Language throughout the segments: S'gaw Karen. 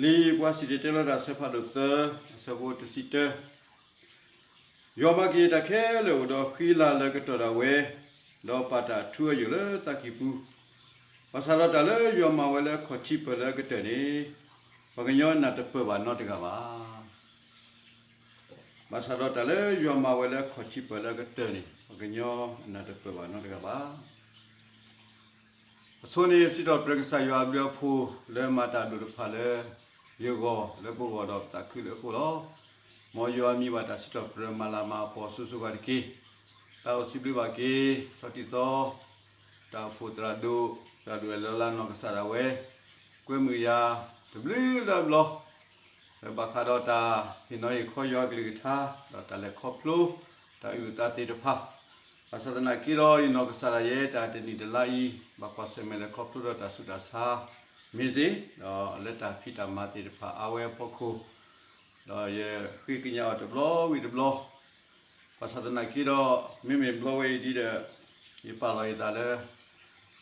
လံာ်ပှၤစံၣ်တဲၤတဲလီၤတၢ်အဆၢဖးဒိၣ်သၢ, အဆၢဖိတဆံတၢ, ယွၤမၤကယဲၢ်တၢ်ခဲလၢာ်အိၣ်ဒီးဃံလၤလၢကတၢၢ်ဒၣ်ဝဲ, ဒီးပာ်တၢ်အထူအယိာ်လၢသးကံၢ်ပူၤ, ဘၣ်ဆၣ်ဒီးတၢ်လၢယွၤမၤဝဲလၢအခီၣ်ထံးပၢၢ်လၢအကတၢၢ်န့ၣ်, ပှၤကညီနၢ်တပၢၢ်ဘၣ်နီတဂၤဘၣ်. ဘၣ်ဆၣ်ဒီးတၢ်လၢယွၤမၤဝဲလၢအခီၣ်ထံးပၢၢ်လၢအကတၢၢ်န့ၣ် ပှၤကညီနၢ်တပၢၢ်ဘၣ်နီတဂၤဘၣ်. အဆိန့ၣ် စံးထီၣ်ပတြၢၤကစၢ်ယွၤအဘျုးအဖှိၣ်လၢမၤတၢ်ဒိၣ်တဖၣ်လၢ ယဂီၢ်လၢပဂီၢ်ဒီးပသးခုလၢအဃိလီၤ. မ်ယွၤမံၤဘၣ်တၢ်စံးထီၣ်ပတြၢၤမၤလၤမၤကပီၤအစိၤစိၤအဂၤတက့ၢ်. တၢ်အိၣ်စံးဘျုးဘၣ်က့ၤ စီၤတံၢ်သီ, တၢ်အိၣ်ဖှိၣ်သရၣ်ဒိၣ်, သရၣ်ဒိၣ်အဲၣ်လီၤလၢနီၢ်ကစၢ်ဒၣ်ဝဲ, ကွဲမုာ်ယၤတဘျုးလၢအဘျီ လၢဘၣ်ဃးဒီးတၢ်ဟ့ၣ်နီၤဟ့ၣ်ခီယွၤအကလုၢ်ကထါ, ဒီးတၢ်လဲၤခီဖျိတၢ်အုၣ်အသးသ့ၣ်တဖၣ်, ဘၣ်ဆၣ်သနာ်က့ဒီး ယနီၢ်ကစၢ်ဒၣ်ယဲ တၢ်တနံၣ်တလါအံၤ ဘၣ်ကွၢ်ဆၢၣ်မဲာ်လဲၤခီဖျိဒီးတၢ်ဆူးတၢ်ဆါမ့ၢ်စ့ၢ်, ဒီးလၢတၢ်ဖံးတၢ်မၤသ့ၣ်တဖၣ်အါဝဲအဖီခိၣ်, ဒီးယဃ့ကညးအီၤတဘျီဝံၤတဘျီ, ဘၣ်ဆၣ်သနာ်က့ဒီး မ့မ့ၢ်ဘျီဝဲအံၤဒ်ဒီး ယပာ်လီၤယသးလၢ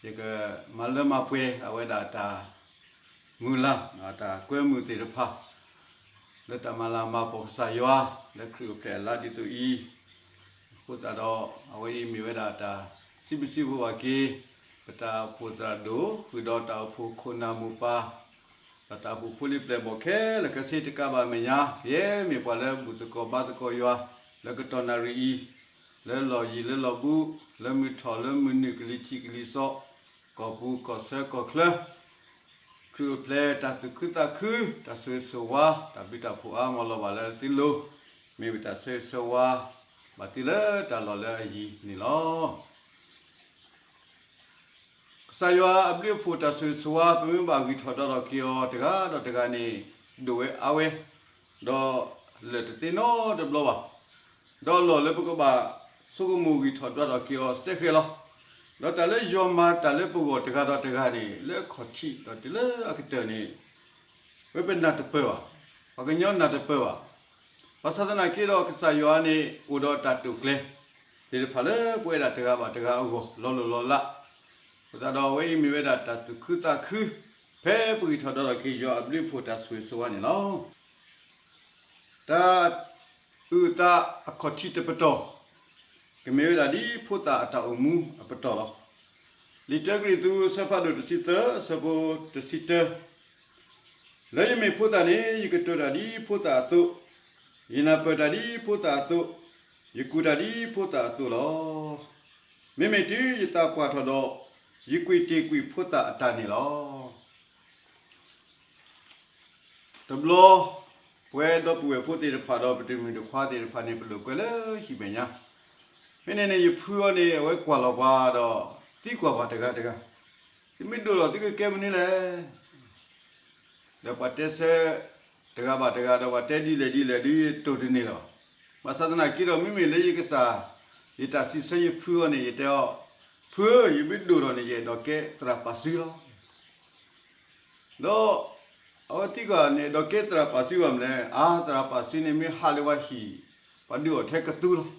ယကမၤလၢမၤပှဲၤအဝဲဒၣ်တၢ်မုၢ်လၢ် တၢ်ကွဲမုာ်သ့ၣ်တဖၣ် လၢတၢ်မၤလၤမၤကပီၤကစၢ်ယွၤ လၢခရံာ်အိၣ်ဖျဲၣ်အလါဒ်သိးအံၤ, အဃိသတးဒီး အဝဲအံၤမ့ၢ်ဝဲဒၣ်တၢ်စံးဘျုးစံးဖှိၣ်ဘၣ်က့ၤ ပတၢ်အိၣ်ဖှိၣ်သရၣ်ဒိၣ် ဃုာ်ဒီးတၢ်အိၣ်ဖှိၣ်ခိၣ်နၢ်မိၢ်ပၢ် ဒီးတၢ်အိၣ်ဖှိၣ်ဖိလံၤပျဲၢ်ဘီၣ်ခဲလၢာ်ခဲဆ့တကးဘၣ်အမဲာ်ညါ ကယဲၢ်မ့ၢ်ပှၤလၢဘူၣ်သကိးဘါသကိးယွၤ လၢကတီၢ်နၣ်ရံၣ်အံၤ, လၢလီၢ်ယံၤလၢလီၢ်ဘူး, လၢမုၢ်ထီၣ်လၢမုၢ်နုာ်ကလံၤထံးကလံၤစီး, ကီၢ်ပူၤကီၢ်ဆၢကီၢ်ချၢ, ခရံာ်အိၣ်ဖျဲၣ်တၢ်သူၣ်ခုသးခု, တၢ်ဆိၣ်ဂ့ၤဆိၣ်ဝါ, တၢ်ဘျုးတၢ်ဖှိၣ်အါမးလီၤဘၣ်လၢသုလိၤ, မ့ၢ်ပတၢ်ဆိၣ်ဂ့ၤဆိၣ်ဝါ ဘၣ်သုလၢတၢ်လီၢ်လၢအယံၤန့ၣ်လီၤ. ကစၢ်ယွၤအဘျုးအဖှိၣ်တၢ်ဆိၣ်ဂ့ၤဆိၣ်ဝါ ပမ့ၢ်ဘၣ်ဂံၢ်ထီၣ်ဒွးထီၣ်က့ၤအီၤတဂၤဒီးတဂၤန့ၣ် ဒိၣ်ဝဲအါဝဲ, ဒီးလၢာ်တသ့နီတဘျီဘၣ်. ဒီးအလီၢ်လၢပကဘၣ်ဆိကမိၣ်ဂံၢ်ထီၣ်ဒွးထီၣ်က့ၤအီၤစဲဃဲၤလီၤ. ဒီးတၢ်လၢယွၤမၤတၢ်လၢပဂီၢ်တဂၤဒီးတဂၤန့ၣ် လၢအခီၣ်ထံးဒီးတုၤလၢအကတၢၢ်န့ၣ် ဝဲပနၢ်တပၢၢ်ဘၣ်, ပှၤကညီနၢ်တပၢၢ်ဘၣ်. ဘၣ်ဆၣ်သနာ်က့ဒီး ကစၢ်ယွၤန့ၣ် အိၣ်ဒီးတၢ်တိာ်ကျဲၤသ့ၣ်တဖၣ်လၢပဝဲဒၣ်တဂၤဘၣ်တဂၤအဂီၢ် လီၤလိၢ်လီၤလး, အဃိသတးဒီးအဝဲအံၤမ့ၢ်ဝဲဒၣ်တၢ်သူၣ်ခုသးခု ဖဲပဂံၢ်ထီၣ်ဒွးထီၣ်က့ၤယွၤအဘျုးအဖှိၣ်တၢ်ဆိၣ်ဂ့ၤဆိၣ်ဝါန့ၣ်လီၤ. တၢ်အုၣ်အသးအခီၣ်ထံးတပတီၢ် ကမ့ၢ်ဝဲဒၣ်ဒ်ဖိသၣ်အတၢ်အိၣ်မူအပတီၢ်လီၤ. လံာ်တၢကရံၣ်သူး အဆၢဖးဒိၣ်တဆံသၢ အဆၢဖိတဆံတၢ, လၢယမ့ၢ်ဖိသၣ်န့ၣ် ယကတိၤတၢ်ဒ်ဖိသၣ်အသိး, ယနၢ်ပၢၢ်တၢ်ဒ်ဖိသၣ်အသိး, ယကူၣ်တၢ်ဒ်ဖိသၣ်အသိးလီၤ. မ့မ့ၢ်တုၤယသးပှၢ်ထီၣ်ဒီး, ယကွံာ်တ့ၢ်ကွံာ်ဖိသၣ်အတၢ်န့ၣ်လီၤ. တဘျီ ပဝဲဒီပုၢ်ဝဲၢ်ဖိသ့ၣ်တဖၣ်ဒီး ပတံၤမုၣ်တံၤခွါသ့ၣ်တဖၣ်န့ၣ် ပလိာ်ကွဲလၢဟံၣ်မဲာ်ညါ, ဖဲန့ၣ်န့ၣ် ယဖုအီၤန့ၣ် အဝဲကွၢ်လီၤပှၤဒီး သံကွၢ်ပှၤတဂၤတဂၤ, သုမ့ၢ်ဒိၣ်ထီၣ်သုကကဲမနုၤလဲၣ်. ဒီးပှၤတဲဆၢတဂၤဘၣ်တဂၤဒီး ပှၤတဲဒ်လဲၣ်ဒ်လဲၣ်ဒ်ယတိၢ်တန့ၢ်လီၤ. ဘၣ်ဆၣ်သနာ်က့ဒီး မ့မ့ၢ်လၢယကစၢ် ယတၢ်စံးဆၢယဖုအီၤန့ၣ် ယတဲအီၤ, ဖုဧၢ, ယမ့ၢ်ဒိၣ်ထီၣ်န့ၣ် ယအဲၣ်ဒိးကဲသရၣ်ပာ်စုလီၤ. ဒီးအဝဲသံကွၢ်န့ၣ် အဲၣ်ဒိးကဲသရၣ်ပာ်စုဘၣ်မနုၤလဲၣ်. အါ သရၣ်ပာ်စုန့ၣ်မ့ၢ်ဟးလၢပှၤဟံၣ်, ပှၤဒုးအီၣ်ထဲကသူလီၤ.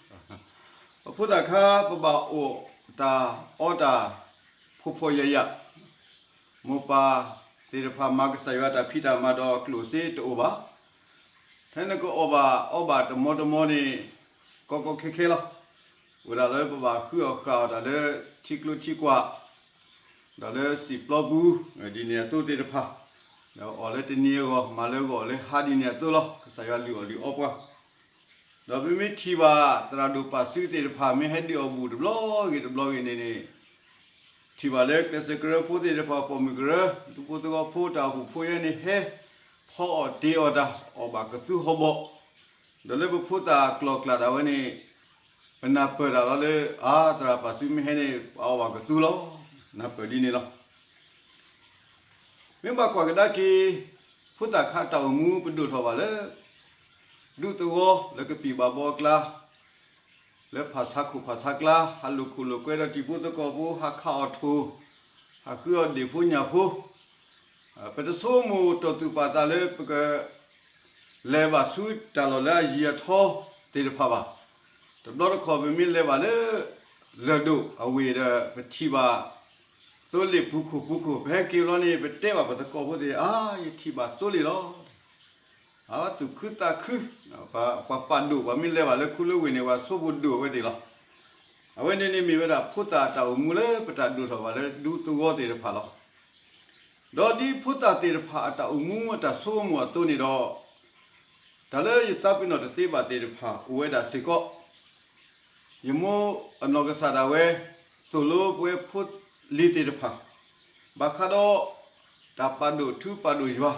ပဖိသၣ်ခါ ပဘၣ်အိၣ်တၢ်အီတၢ် ဖှီၣ်ဖှီၣ်ယာ်ယာ်, မိၢ်ပၢ်သ့ၣ်တဖၣ်မၤကစၢ်ယွၤတၢ်ဖံးတၢ်မၤဒီးအကျိၣ်စ့တအိၣ်ဘၣ်. ထဲနကအီၣ်ဘၣ်အီဘၣ်တမီတမီန့ၣ် ကီကီခဲခဲလီၤ. အိၣ်ဒၣ်လၢပဘၣ်ဃုအီၣ်ဃာ်အီၣ်တၢ်လၢထံကျိထံကွာ် ဒီးလၢစံာ်ပျီပူၤ ဒ်န့ၣ်အသိးသ့ၣ်တဖၣ်, ဒီးအီၣ်လၢတနံၤအဂီၢ် မၤလၢဂီၢ်လၢဟါဒ်န့ၣ်အသိးလီၤ. ကစၢ်ယွၤလုၢ်အီၣ်လုၢ်အီပှၤ, ဒီးပမ့ၢ်ထံၣ်ဘၣ်သရၣ်ဒိၣ်ပာ်စုသ့ၣ်တဖၣ် မ့ၢ်ဟဲဒုးအီၣ်ဘူၣ်တဘျီဂ့ၤတဘျီဂ့ၤန့ၣ်န့ၣ် ထံၣ်ဘၣ်လၢကျဲးစၢးကရၢဖိသ့ၣ်တဖၣ် ပိာ်မုၣ်ကရၢ သူဖိသဝီဖိ တၢ်အိၣ်ဖှိၣ်ဖိယဲန့ၣ် ဟဲဖီအီၣ်တ့ၤအီၣ်တၢ် အီၣ်ဘၣ်ကသူဟီၣ်ဘီၣ်, ဒီးလၢပဖိသၣ်ကျီၢ်ကျၢ်ဒၣ်ဝဲန့ၣ် ပနၢ်ပၢၢ်တၢ်လီၤလၢ အါ သရၣ်ပာ်စုမ့ၢ်ဟဲန့ၣ် ပအီၣ်ဘၣ်ကသူလီၤ. နၢ်ပၢၢ်ဒ်န့ၣ်လီၤ. မ့ၢ်ဘၣ်ကွၢ်ကဒါက့ၤ ဖိသၣ်ခါတၢ်အိၣ်မူပဒိၣ်ထီၣ်ဘၣ်လၢ ဒူသဝီလၢကပံာ်ဘၣ်ဘီအကျါ, လၢဖၣ်ဆါခိၣ်ဖၣ်ဆါကျါ ဟးလိာ်ခိၣ်လိာ်ကွဲဒီးတံၤဖိသကိးဖိ ဟးခးအီၣ်ထိၣ်, ဟးဃုအီၣ်ဒ့ၣ်ဖိညၣ်ဖိ, ပတဆိကမိၣ်တီၢ်သူၣ်ပာ်သးလၢပက လဲၤဘၣ်ဆူတၢ်လီၢ်လၢအယံၤအထီသ့ၣ်တဖၣ်ဘၣ်. တဘျီတခီၣ်ပမ့ၢ်လဲၤဘၣ်လၢ လၢၢ်ဒိၣ်အဝ့ၢ်ဒီး ပထံၣ်ဘၣ် သိလ့ၣ်ပူၤခိၣ်ပူၤခိၣ် ပဟဲက့ၤဘျီန့ၣ် ပတဲဘၣ်ပသကိးဖိသ့ၣ်, အါ ယထံၣ်ဘၣ်သိလ့ၣ်လီၤ. အဝဲသူၣ်ခုသးခု, ပှၤပာ်ဒိၣ် ပှၤမ့ၢ်လဲၤဘၣ်လၢခူလၢဝ့ၢ်န့ၣ် ပှၤဆိကမိၣ်ဒိၣ်အဝဲသ့ၣ်လီၤ. အဝဲန့ၣ်န့ၣ်မ့ၢ်ဝဲဒၣ်ဖိသၣ်အတၢ်အိၣ်မူလၢပတၢ်ဒိၣ်ထီၣ်ဘၣ်လၢဒူသဝီသ့ၣ်တဖၣ်လီၤ. ဒီးဒ်ဖိသၣ်သ့ၣ်တဖၣ်အတၢ်အိၣ်မူအတၢ်ဆိကမိၣ်အသိးန့ၣ်ဒီး, တၢ်လၢယသးပ့ၤနီၣ်တသ့ဘၣ်သ့ၣ်တဖၣ်အိၣ်ဝဲဒၣ်စ့ၢ်ကီး, ယမိၢ်အနီၢ်ကစၢ်ဒၣ်ဝဲ သိၣ်လိပဝဲဖိလံၤသ့ၣ်တဖၣ်, ဘၣ်ဃးဒီး တၢ်ပာ်ဒိၣ်ထူပာ်ဒိၣ်ယွၤ,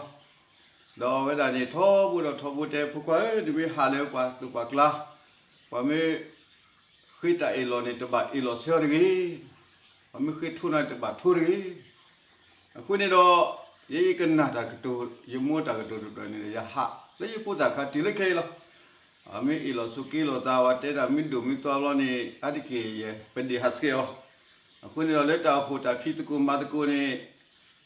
ဒီးအဝဲဒၣ်န့ၣ် ထီဘိဒီးထီဘိတဲ ဖိခွါဧၢ နမ့ၢ်ဟးလၢပှၤသူၣ်ပှၤကျါ, ပှၤမ့ၢ် ဃ့တၢ်အ့ၣ်လိာ်န့ၣ် တဘၣ်အ့ၣ်လိာ်ဆၢအီၤတဂ့ၤ, ပှၤမ့ၢ်ဃ့ထိနၤတဘၣ်ထိတဂ့ၤ. အဃိန့ၣ်ဒီး ယကနၣ်တၢ်ကတိၤ ယမိၢ်တၢ်ကတိၤတဖျၢၣ်န့ၣ်ဒီး ယဟးလၢယဖိသၣ်ခါတုၤလၢခဲအံၤလီၤ. မ့ၢ်အ့ၣ်လိာ်ဆိးက့လိာ်သး ပှၤတဲတၢ်မ့ၢ်ဒိၣ်မ့ၢ်သွါဘျီန့ၣ် အါတက့ၢ်ယပဒ့ၣ်ဟးဆှဲးအီၤ, အဃိန့ၣ်ဒီးလၢတၢ်အိၣ်ဖှိၣ်တၢ်ဖံးသကိးမၤသကိးန့ၣ်,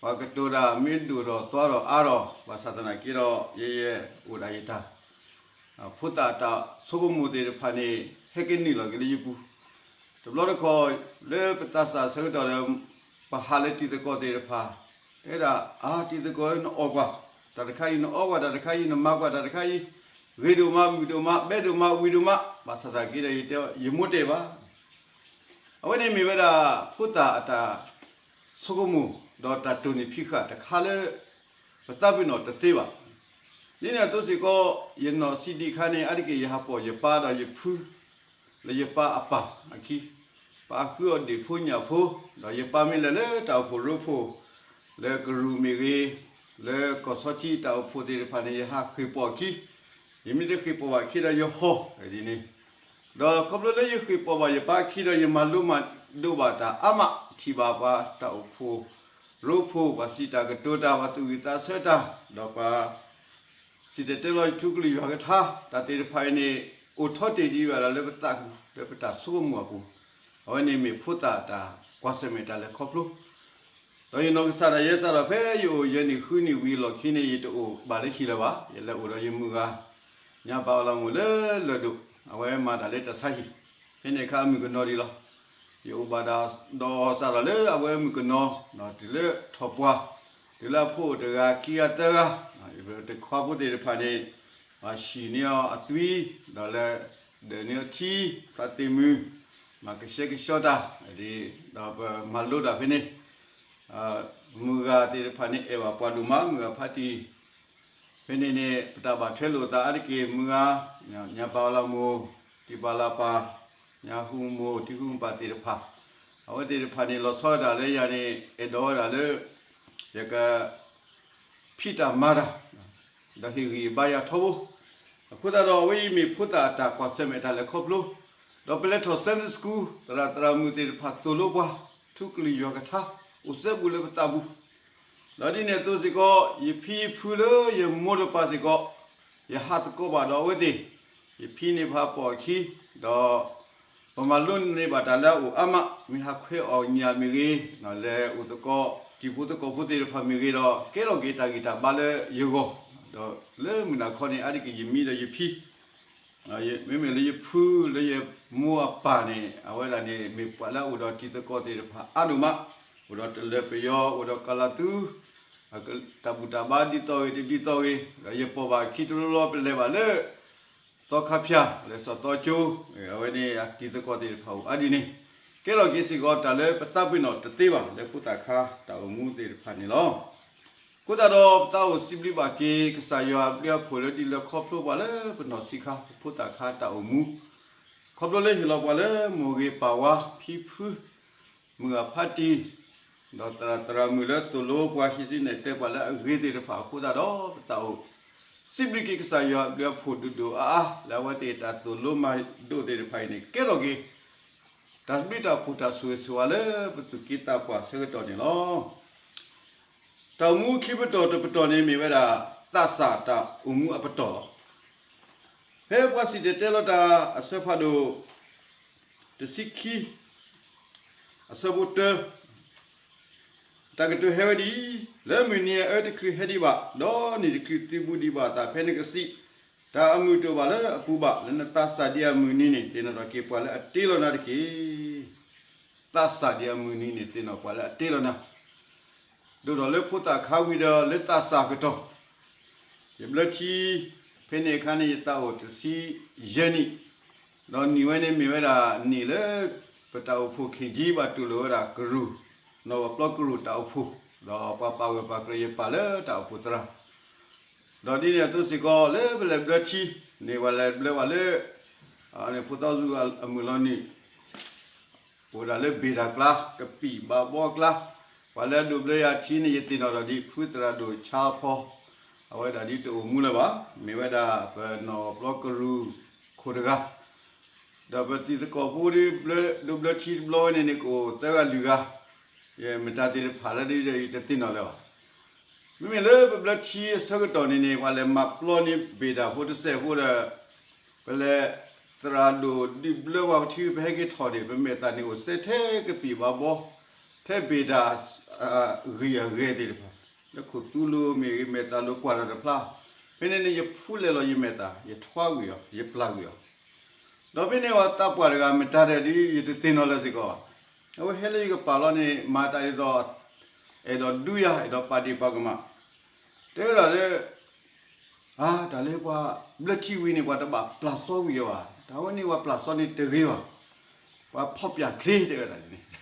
ပှၤကတိၤတၢ်မ့ၢ်ဒိၣ်ထီၣ်သွါထီၣ်အါထီၣ် ဘၣ်ဆၣ်သနာ်က့ဒီး ယယဲအိၣ်ဒၣ်ယတၢ် ဖိသၣ်အတၢ်ဆိကမိၣ်သ့ၣ်တဖၣ်န့ၣ် ဟဲကနုာ်လီၤက့ၤလၢယပူၤ, တဘျီတခီၣ် လၢပသးစၢ်ဆၢကတီၢ်ဒီး ပဟးလၢတံၤသကိးသ့ၣ်တဖၣ်, အဲဒၣ်အါတံၤသကိးနအီၣ်ကွၢ်, တၢ်တခါအံၤနအီၣ်ကွၢ် တၢ်တခါအံၤနမၤကွၢ် တၢ်တခါအံၤ ဂ့ၤဒိၣ်မး မုာ်ဒိၣ်မး ဘဲဒိၣ်မး ဝံၤဒိၣ်မး, ဘၣ်ဆၣ်သနာ်က့ဒီး ယတဲ ယမိၢ်တဲဘၣ် အဝဲန့ၣ်မ့ၢ်ဝဲဒၣ် ဖိသၣ်အတၢ်ဆိကမိၣ် ဒီးတၢ်တိၢ်နီၣ်ဖံးဃာ်တခါလၢ ပသးပ့ၤနီၣ်တသ့ဘၣ်. ဒ်န့ၣ်အသိးစ့ၢ်ကီး ယနီၢ်ဆံးဒံးခါန့ၣ် အါတက့ၢ်ယဟးပိာ်ယပၢ်ဒီးယဖု လၢယပၢ်အပၢ်အခံ, ပၢ်ဃုအီၤဒ့ၣ်ဖိညၣ်ဖိ, ဒီးယပၢ်မ့ၢ်လဲၤလၢတၢ်အိၣ်ဖှိၣ်ရိဖှိၣ် လၢကရူၢ်မ့ၢ်ဂ့ၤ, လၢကီၢ်ဆီထံတၢ်အိၣ်ဖှိၣ်သ့ၣ်တဖၣ်န့ၣ် ယဟးဃ့ၢ်ပိာ်အခံ, ယမ့ၢ်တဃ့ၢ်ပိာ်ဘၣ်အခံဒီးယဟီၣ်ဒ်န့ၣ်, ဒီးခီဖျိလၢယဃ့ၢ်ပိာ်ဘၣ်ယပၢ်အခံဒီး ယမၤလိမၤဒိးဘၣ်တၢ်အါမး, ထံၣ်ဘၣ်ပှၤတၢ်အိၣ်ဖှိၣ်ရိဖှိၣ် ပှၤစံးတၢ်ကတိၤတၢ် ပှၤသူၣ်ဝံၣ်သးဆၢတၢ်, ဒီးပှၤ စံၣ်တဲၤတဲလီၤထူကလုၢ်ယွၤကထါ, တၢ်သ့ၣ်တဖၣ်အံၤန့ၣ် အိၣ်ထီၣ်တ့ၢ်ဒံးဝဲဒၣ်လၢပသးပူၤ လၢပတၢ်ဆိကမိၣ်အပူၤ, အဝဲန့ၣ်မ့ၢ်ဖိသၣ်တၢ်ကွၢ်ဆၢၣ်မဲာ်တၢ်လဲၤခီဖျိ, ဒီးယနီၢ်ကစၢ်ဒၣ်ယဲစးဒီး ဖဲယအိၣ်ယဲၢ်နံၣ်ဃုနံၣ်ဝံၤအလီၢ်ခံန့ၣ် ယတအိၣ်ဘၣ်လၢဟံၣ်လၢၤဘၣ်, ယလဲၤအိၣ်ဒီးယမုၢ်ဂၤ ညါပၤအီလီၤမိၢ်လၢလၢၢ်ဒိၣ်, အဝဲမၤတၢ်လၢတၢ်ဆါဟံၣ်, ဖဲန့ၣ်အခါအမုၣ်ကနီၤဒံးလီၤ. ယအိၣ်ဘၣ်ဒၣ်ဒီးစးထီၣ်လၢအဝဲမုၣ်ကနီၤ, တုၤလၢထီၣ်ပှၢ်, တုၤလၢအဖိအိၣ်တဂၤခံဂၤသၢဂၤ, တခွါဖိသ့ၣ်တဖၣ်န့ၣ်, ဟံၣ်န့ၢ်အီၤအသွံ, ဒီးလဲၤ ဒၢးန့ၢ်အီၤထံ, သးသ့ၣ်မုၢ်, မၤကဆှဲကဆှီတၢ်, ဒီးပမၤလိတၢ်ဖဲန့ၣ်, မုၢ်ဂၤသ့ၣ်တဖၣ်န့ၣ် အဲၣ်ဘၣ်ပှၤဒိၣ်မး မုၢ်ဂၤဖးတံၢ် ဖဲန့ၣ်န့ၣ် ပတၢ်ဘၣ်ထွဲလိာ်သးအါတက့ၢ် မုၢ်ဂၤ, ညါပၤအီလီၤမိၢ်, တံၢ်ပၤလၢ်ပၤ, ညါဟူမိၢ် တံၤဟူမုၢ်ပၢ်သ့ၣ်တဖၣ်, အဝဲသ့ၣ်တဖၣ်န့ၣ် လီၤဆီဒၣ်တၢ်လၢယၤန့ၣ် အဲၣ်ဒိးဝဲဒၣ်လၢ ယက ဖံးတၢ်မၤတၢ်, ဒီးဟ့ၣ်ဂံၢ်ဘါယၤထီဘိ, အဃိသတးဒီး အဝဲအံၤမ့ၢ်ဖိသၣ်အတၢ်ကွၢ်ဆၢၣ်မဲာ် တၢ်လဲၤခီဖျိ, ဒီးပလဲၤထီၣ် Sunday School သရၣ်သရၣ်မုၣ်သ့ၣ်တဖၣ်သိၣ်လိပှၤ ထူကလုၢ်ယွၤကထါ အိၣ်စဲဘူးလၢပသးပူၤ, ဒီးဒ်န့ၣ်အသိးစ့ၢ်ကီး ယဖံယဖုလၢယမိၢ်တပၤစ့ၢ်ကီး ယဟးသကိးဘၣ်ဒီးအဝဲသ့ၣ်, ယဖံန့ၣ်ပဟးပိာ်အခံ, ဒီး ပမၤလိန့ၢ်ဘၣ်တၢ်လၢအအိၣ်အါမး, မ့ၢ်ဟးခွဲးအီၣ်ညၣ်မ့ၢ်ဂ့ၤ, လဲၤအိၣ်သကိး တံၤဖိသကိးဖိသ့ၣ်တဖၣ်မ့ၢ်ဂ့ၤဒီး ကဲထီၣ်က့ၤတၢ်ဂံၢ်တၢ်ဘါလၢယဂီၢ်, ဒီးလၢမုၢ်နၤခီန့ၣ် အါတက့ၢ်ယမံဒီးယဖံ မ့မ့ၢ်လၢယဖု လၢယမိၢ်အပၢ်န့ၣ် အဝဲဒၣ်န့ၣ် မ့ၢ်ပှၤလၢအအိၣ်ဒီးတံၤသကိးသ့ၣ်တဖၣ်အါဒိၣ်မး, အိၣ်ဒီးတလၢပယီၤ အိၣ်ဒီးကလးသူ တၢ်ဘူၣ်တၢ်ဘါဒ်သိးဂ့ၤတဒ်သိးဂ့ၤ, ဒီးယပိာ်ဘၣ်အခံတလီၢ်လီၢ် ပလဲၤဘၣ်လၢ သီခါဖၠၣ် လၢစီၤသီကၠိ, အဝဲန့ၣ်အတံၤသကိးသ့ၣ်တဖၣ်အိၣ်အါဒ်န့ၣ်, ကဲထီၣ်က့ၤစ့ၢ်ကီးတၢ်လၢပသးပ့ၤနီၣ်တသ့ဘၣ် လၢဖိသၣ်ခါတၢ်အိၣ်မူသ့ၣ်တဖၣ်န့ၣ်လီၤ. အဃိသတးဒီး ပသးအိၣ်စံးဘျုးဘၣ်က့ၤ ကစၢ်ယွၤအဘျုးအဖှိၣ်လၢဒ်လၢခီဖျိပှၤလၢပနီၢ်ဆံးခါ ပဖိသၣ်ခါတၢ်အိၣ်မူ, ခီဖျိလၢဟ့ၣ်လီၤပှၤလၢမိၢ်ဂ့ၤပၢ်ဝါ ဖံဖု မုၢ်ဂၤဖးတံၢ်, ဒီးသရၣ်သရၣ်မုၣ်လၢသိၣ်လိပှၤ ဟံးစုနဲၣ်ကျဲပှၤလၢအဂ့ၤသ့ၣ်တဖၣ်အဃိသတးဒီး ပသးအိၣ်စံးဘျုးက့ၤကစၢ်ယွၤအဘျုးအဖှိၣ်ဒိၣ်ဒိၣ်အါအါ လၢအဝဲသ့ၣ်တၢ်သိၣ်လိမၤဒိးသ့ၣ်တဖၣ်အံၤန့ၣ် ကဲထီၣ်က့ၤ တၢ်ဘျုးတၢ်ဖှိၣ်တၢ်ဆိၣ်ဂ့ၤဆိၣ်ဝါလၢပသူၣ်က့သးပှၢ်ဆၢကတီၢ်န့ၣ်လီၤ. တၢ်အိၣ်မူခံပတီၢ်တပတီၢ်န့ၣ်မ့ၢ်ဝဲဒၣ် သးစၢ်တၢ်အိၣ်မူအပတီၢ်လီၤ. ဖဲပှၤစံၣ်တဲၤတဲလီၤတၢ်အဆၢဖးဒိၣ် တဆံခံ အဆၢဖိတၢ တၢ်ကတိၤဟဲဝဲဒ်အံၤ, လၢမုၢ်နံၤအအၢတချုးဟဲဒံးဘၣ်, ဒီးနံၣ်တချုးသုးဘူးဒံးဘၣ်အသး ဖဲနကစံး တၢ်အမုာ်တအိၣ်ဘၣ်လၢအပူၤဘၣ်, လၢနသးစၢ်ဒံးအမုၢ်နံၤန့ၣ် သ့ၣ်နီၣ်ထီၣ်က့ၤပှၤလၢအတ့လီၤနၤတက့ၢ်. သးစၢ်ဒ်အမုၢ်နံၤန့ၣ် သ့ၣ်နီၣ်ပှၤလၢအတ့လီၤနၤ ဒိၣ်ထီၣ်လၢဖိသၣ်ခါဝံၤဒီးလၢသးစၢ်ကတီၢ်, ယဘျၢထံ, ဖဲန့ၣ်အခါန့ၣ် ယသးအိၣ်တဆံယဲၢ်နံၣ်, ဒီးနံၣ်ဝဲန့ၣ်မ့ၢ်ဝဲဒၣ်နံၣ်လၢ ပတၢ်အိၣ်ဖှိၣ် ခ့ၣ်ကၠံ ဘၣ်တူၢ်လိာ်ဝဲဒၣ်ကရူၢ်, နီၣ်ဂီၤပျီကရူၢ်တၢ်အိၣ်ဖှိၣ်, ဒီးပှၤပာ်ဂၢၢ်ပာ်ကျၢၤယပၢ်လၢတၢ်အိၣ်ဖှိၣ်သရၣ်, ဒီးဒ်န့ၣ်အသိးစ့ၢ်ကီး လၢပလဲၤဘျၢထံန့ၣ် ပှၤလဲၤဘျၢပှၤလၢ ဖိသီစူၤအမုၢ်လီၤနုာ် အိၣ်ဒၣ်လၢဘ့ၣ်တၢ်ကျါ, ကပံာ်ဘးဘီအကျါ, ပှၤလၢအဒိးဘျၢယၤထံန့ၣ် ယသ့ၣ်နီၣ်ထီၣ်ဒ်ဖုသရၣ်ဒိၣ်ဆါဖီ, အဝဲဒၣ်ဒ်တအိၣ်မူလၢၤဘၣ်, မ့ၢ်ဝဲဒၣ်ပနီၣ်ပျီကရူၢ်ခိၣ်တဂၤ, ဒီးပတံၤသကိးဖိဒ်ဒိးဘျၢထံတဘျီဝဲန့ၣ်န့ၣ် ကအိၣ်သၢဂၤလွံၢ်ဂၤ, ယမတၤသ့ၣ်တဖၣ်လၢဒ်ယတသ့ၣ်နီၣ်လၢၤဘၣ်. မ့မ့ၢ်လၢပဘျၢထံအဆၢကတီၢ်န့ၣ်န့ၣ် ပှၤလဲၤမၤပျီန့ၢ်ဘ့ၣ်တၢ်ဖိတစဲးဖိဒီး ပလဲၤသရၣ်ဒိၣ်ဒုးဘျၢပှၤထံ ပဟဲက့ၤထီၣ်န့ၣ် ပမဲာ်သၣ်န့ၣ်အိၣ်စဲထဲကပံာ်ဘးဘီ, ထဲဘ့ၣ်တၢ် ဂံၢ်အဂဲၤသ့ၣ်တဖၣ်, လၢခိၣ်သူလိၤမ့ၢ်ဂ့ၤ မဲာ်သၣ်လိၤကွၢ်တၢ်တဖျါ, ဖဲန့ၣ်န့ၣ် ယဖူလဲၣ်လီၤယမဲာ်သၣ်, ယထွါကွံာ်အီၤ, ယပျၢ်ကွံာ်အီၤ ဒီးဖဲန့ၣ်ပှၤသးပှၢ်တဂၤ မတၤဒဲးဒ်ယတသ့ၣ်နီၣ်လၢၤစ့ၢ်ကီးဘၣ်, အဝဲဟဲလၢယကပၤလီၤန့ၣ် မၤတၢ်ဒ်သိး အဲၣ်ဒိးဒုးယၤ အဲၣ်ဒိးပာ်ဒ့ၣ်ပာ်ကမၣ်, တဲဝဲဒၣ်လၢ အါ တၢ်လၢပှၤဘျၢထံဝံၤန့ၣ် ပှၤတဘၣ်ပျၢ်စီဝံၤအီၤဘၣ်, တၢ်ဝဲန့ၣ်ပှၤပျၢ်စီန့ၣ်တဂ့ၤဘၣ်, ပှၤဖီၣ်ပျၢ်ချ့တဲဝဲဒၣ်န့ၣ်,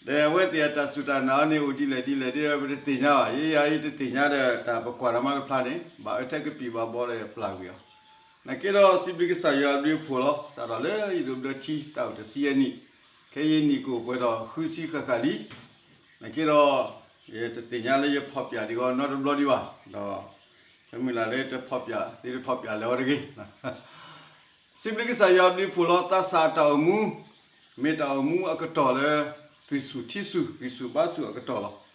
ဒီးအဝဲသ့ၣ်အတၢ်စူၢ်တၢ်နာ်အီၤန့ၣ် အိၣ်ဒ်လဲၣ်ဒ်လဲၣ်ဒ် ပတသ့ၣ်ညါဘၣ်, ယဲယၤအံၤတသ့ၣ်ညါဒီး တၢ်ပကွၢ်တၢ်မၤတဖျါန့ၣ် ဘၣ်အၢထဲကပံာ်ဘးဘီဒီးပျၢ်ကွံာ်အီၤ, နာ်က့ဒီးစံးဘျုးကစၢ်ယွၤအဘျုးအဖှိၣ်လီၤ, စးထီၣ်လၢယဒိးဘျၢထံတၢ်အိၣ်တဆံယဲၢ်နံၣ်, ခဲအံၤနံၣ်ကအိၣ်ပှဲၤဒီးဃုဆံဃၣ်ဃၣ်လံ, နာ်က့ဒီး ယတသ့ၣ်ညါလၢယဖီၣ်ပျၢ်ဒံးဂီၤနီတဘျီဒံးဘၣ်, ဒီး ဆၢမုၢ်လၢ်လၢတဖီၣ်ပျၢ်သ့တဖီၣ်ပျၢ်လဲၤဝဲတဂ့ၤ စံးဘျုးကစၢ်ယွၤအဘျုးအဖှိၣ်လီၤ, သးစၢ်အတၢ်အိၣ်မူ မ့ၢ်တၢ်အိၣ်မူအကတီၢ်လၢ သွံၣ်ဆူၣ်ထံဆူၣ် ဂံၢ်ဆူၣ်ဘါဆူၣ်အကတီၢ်လီၤ.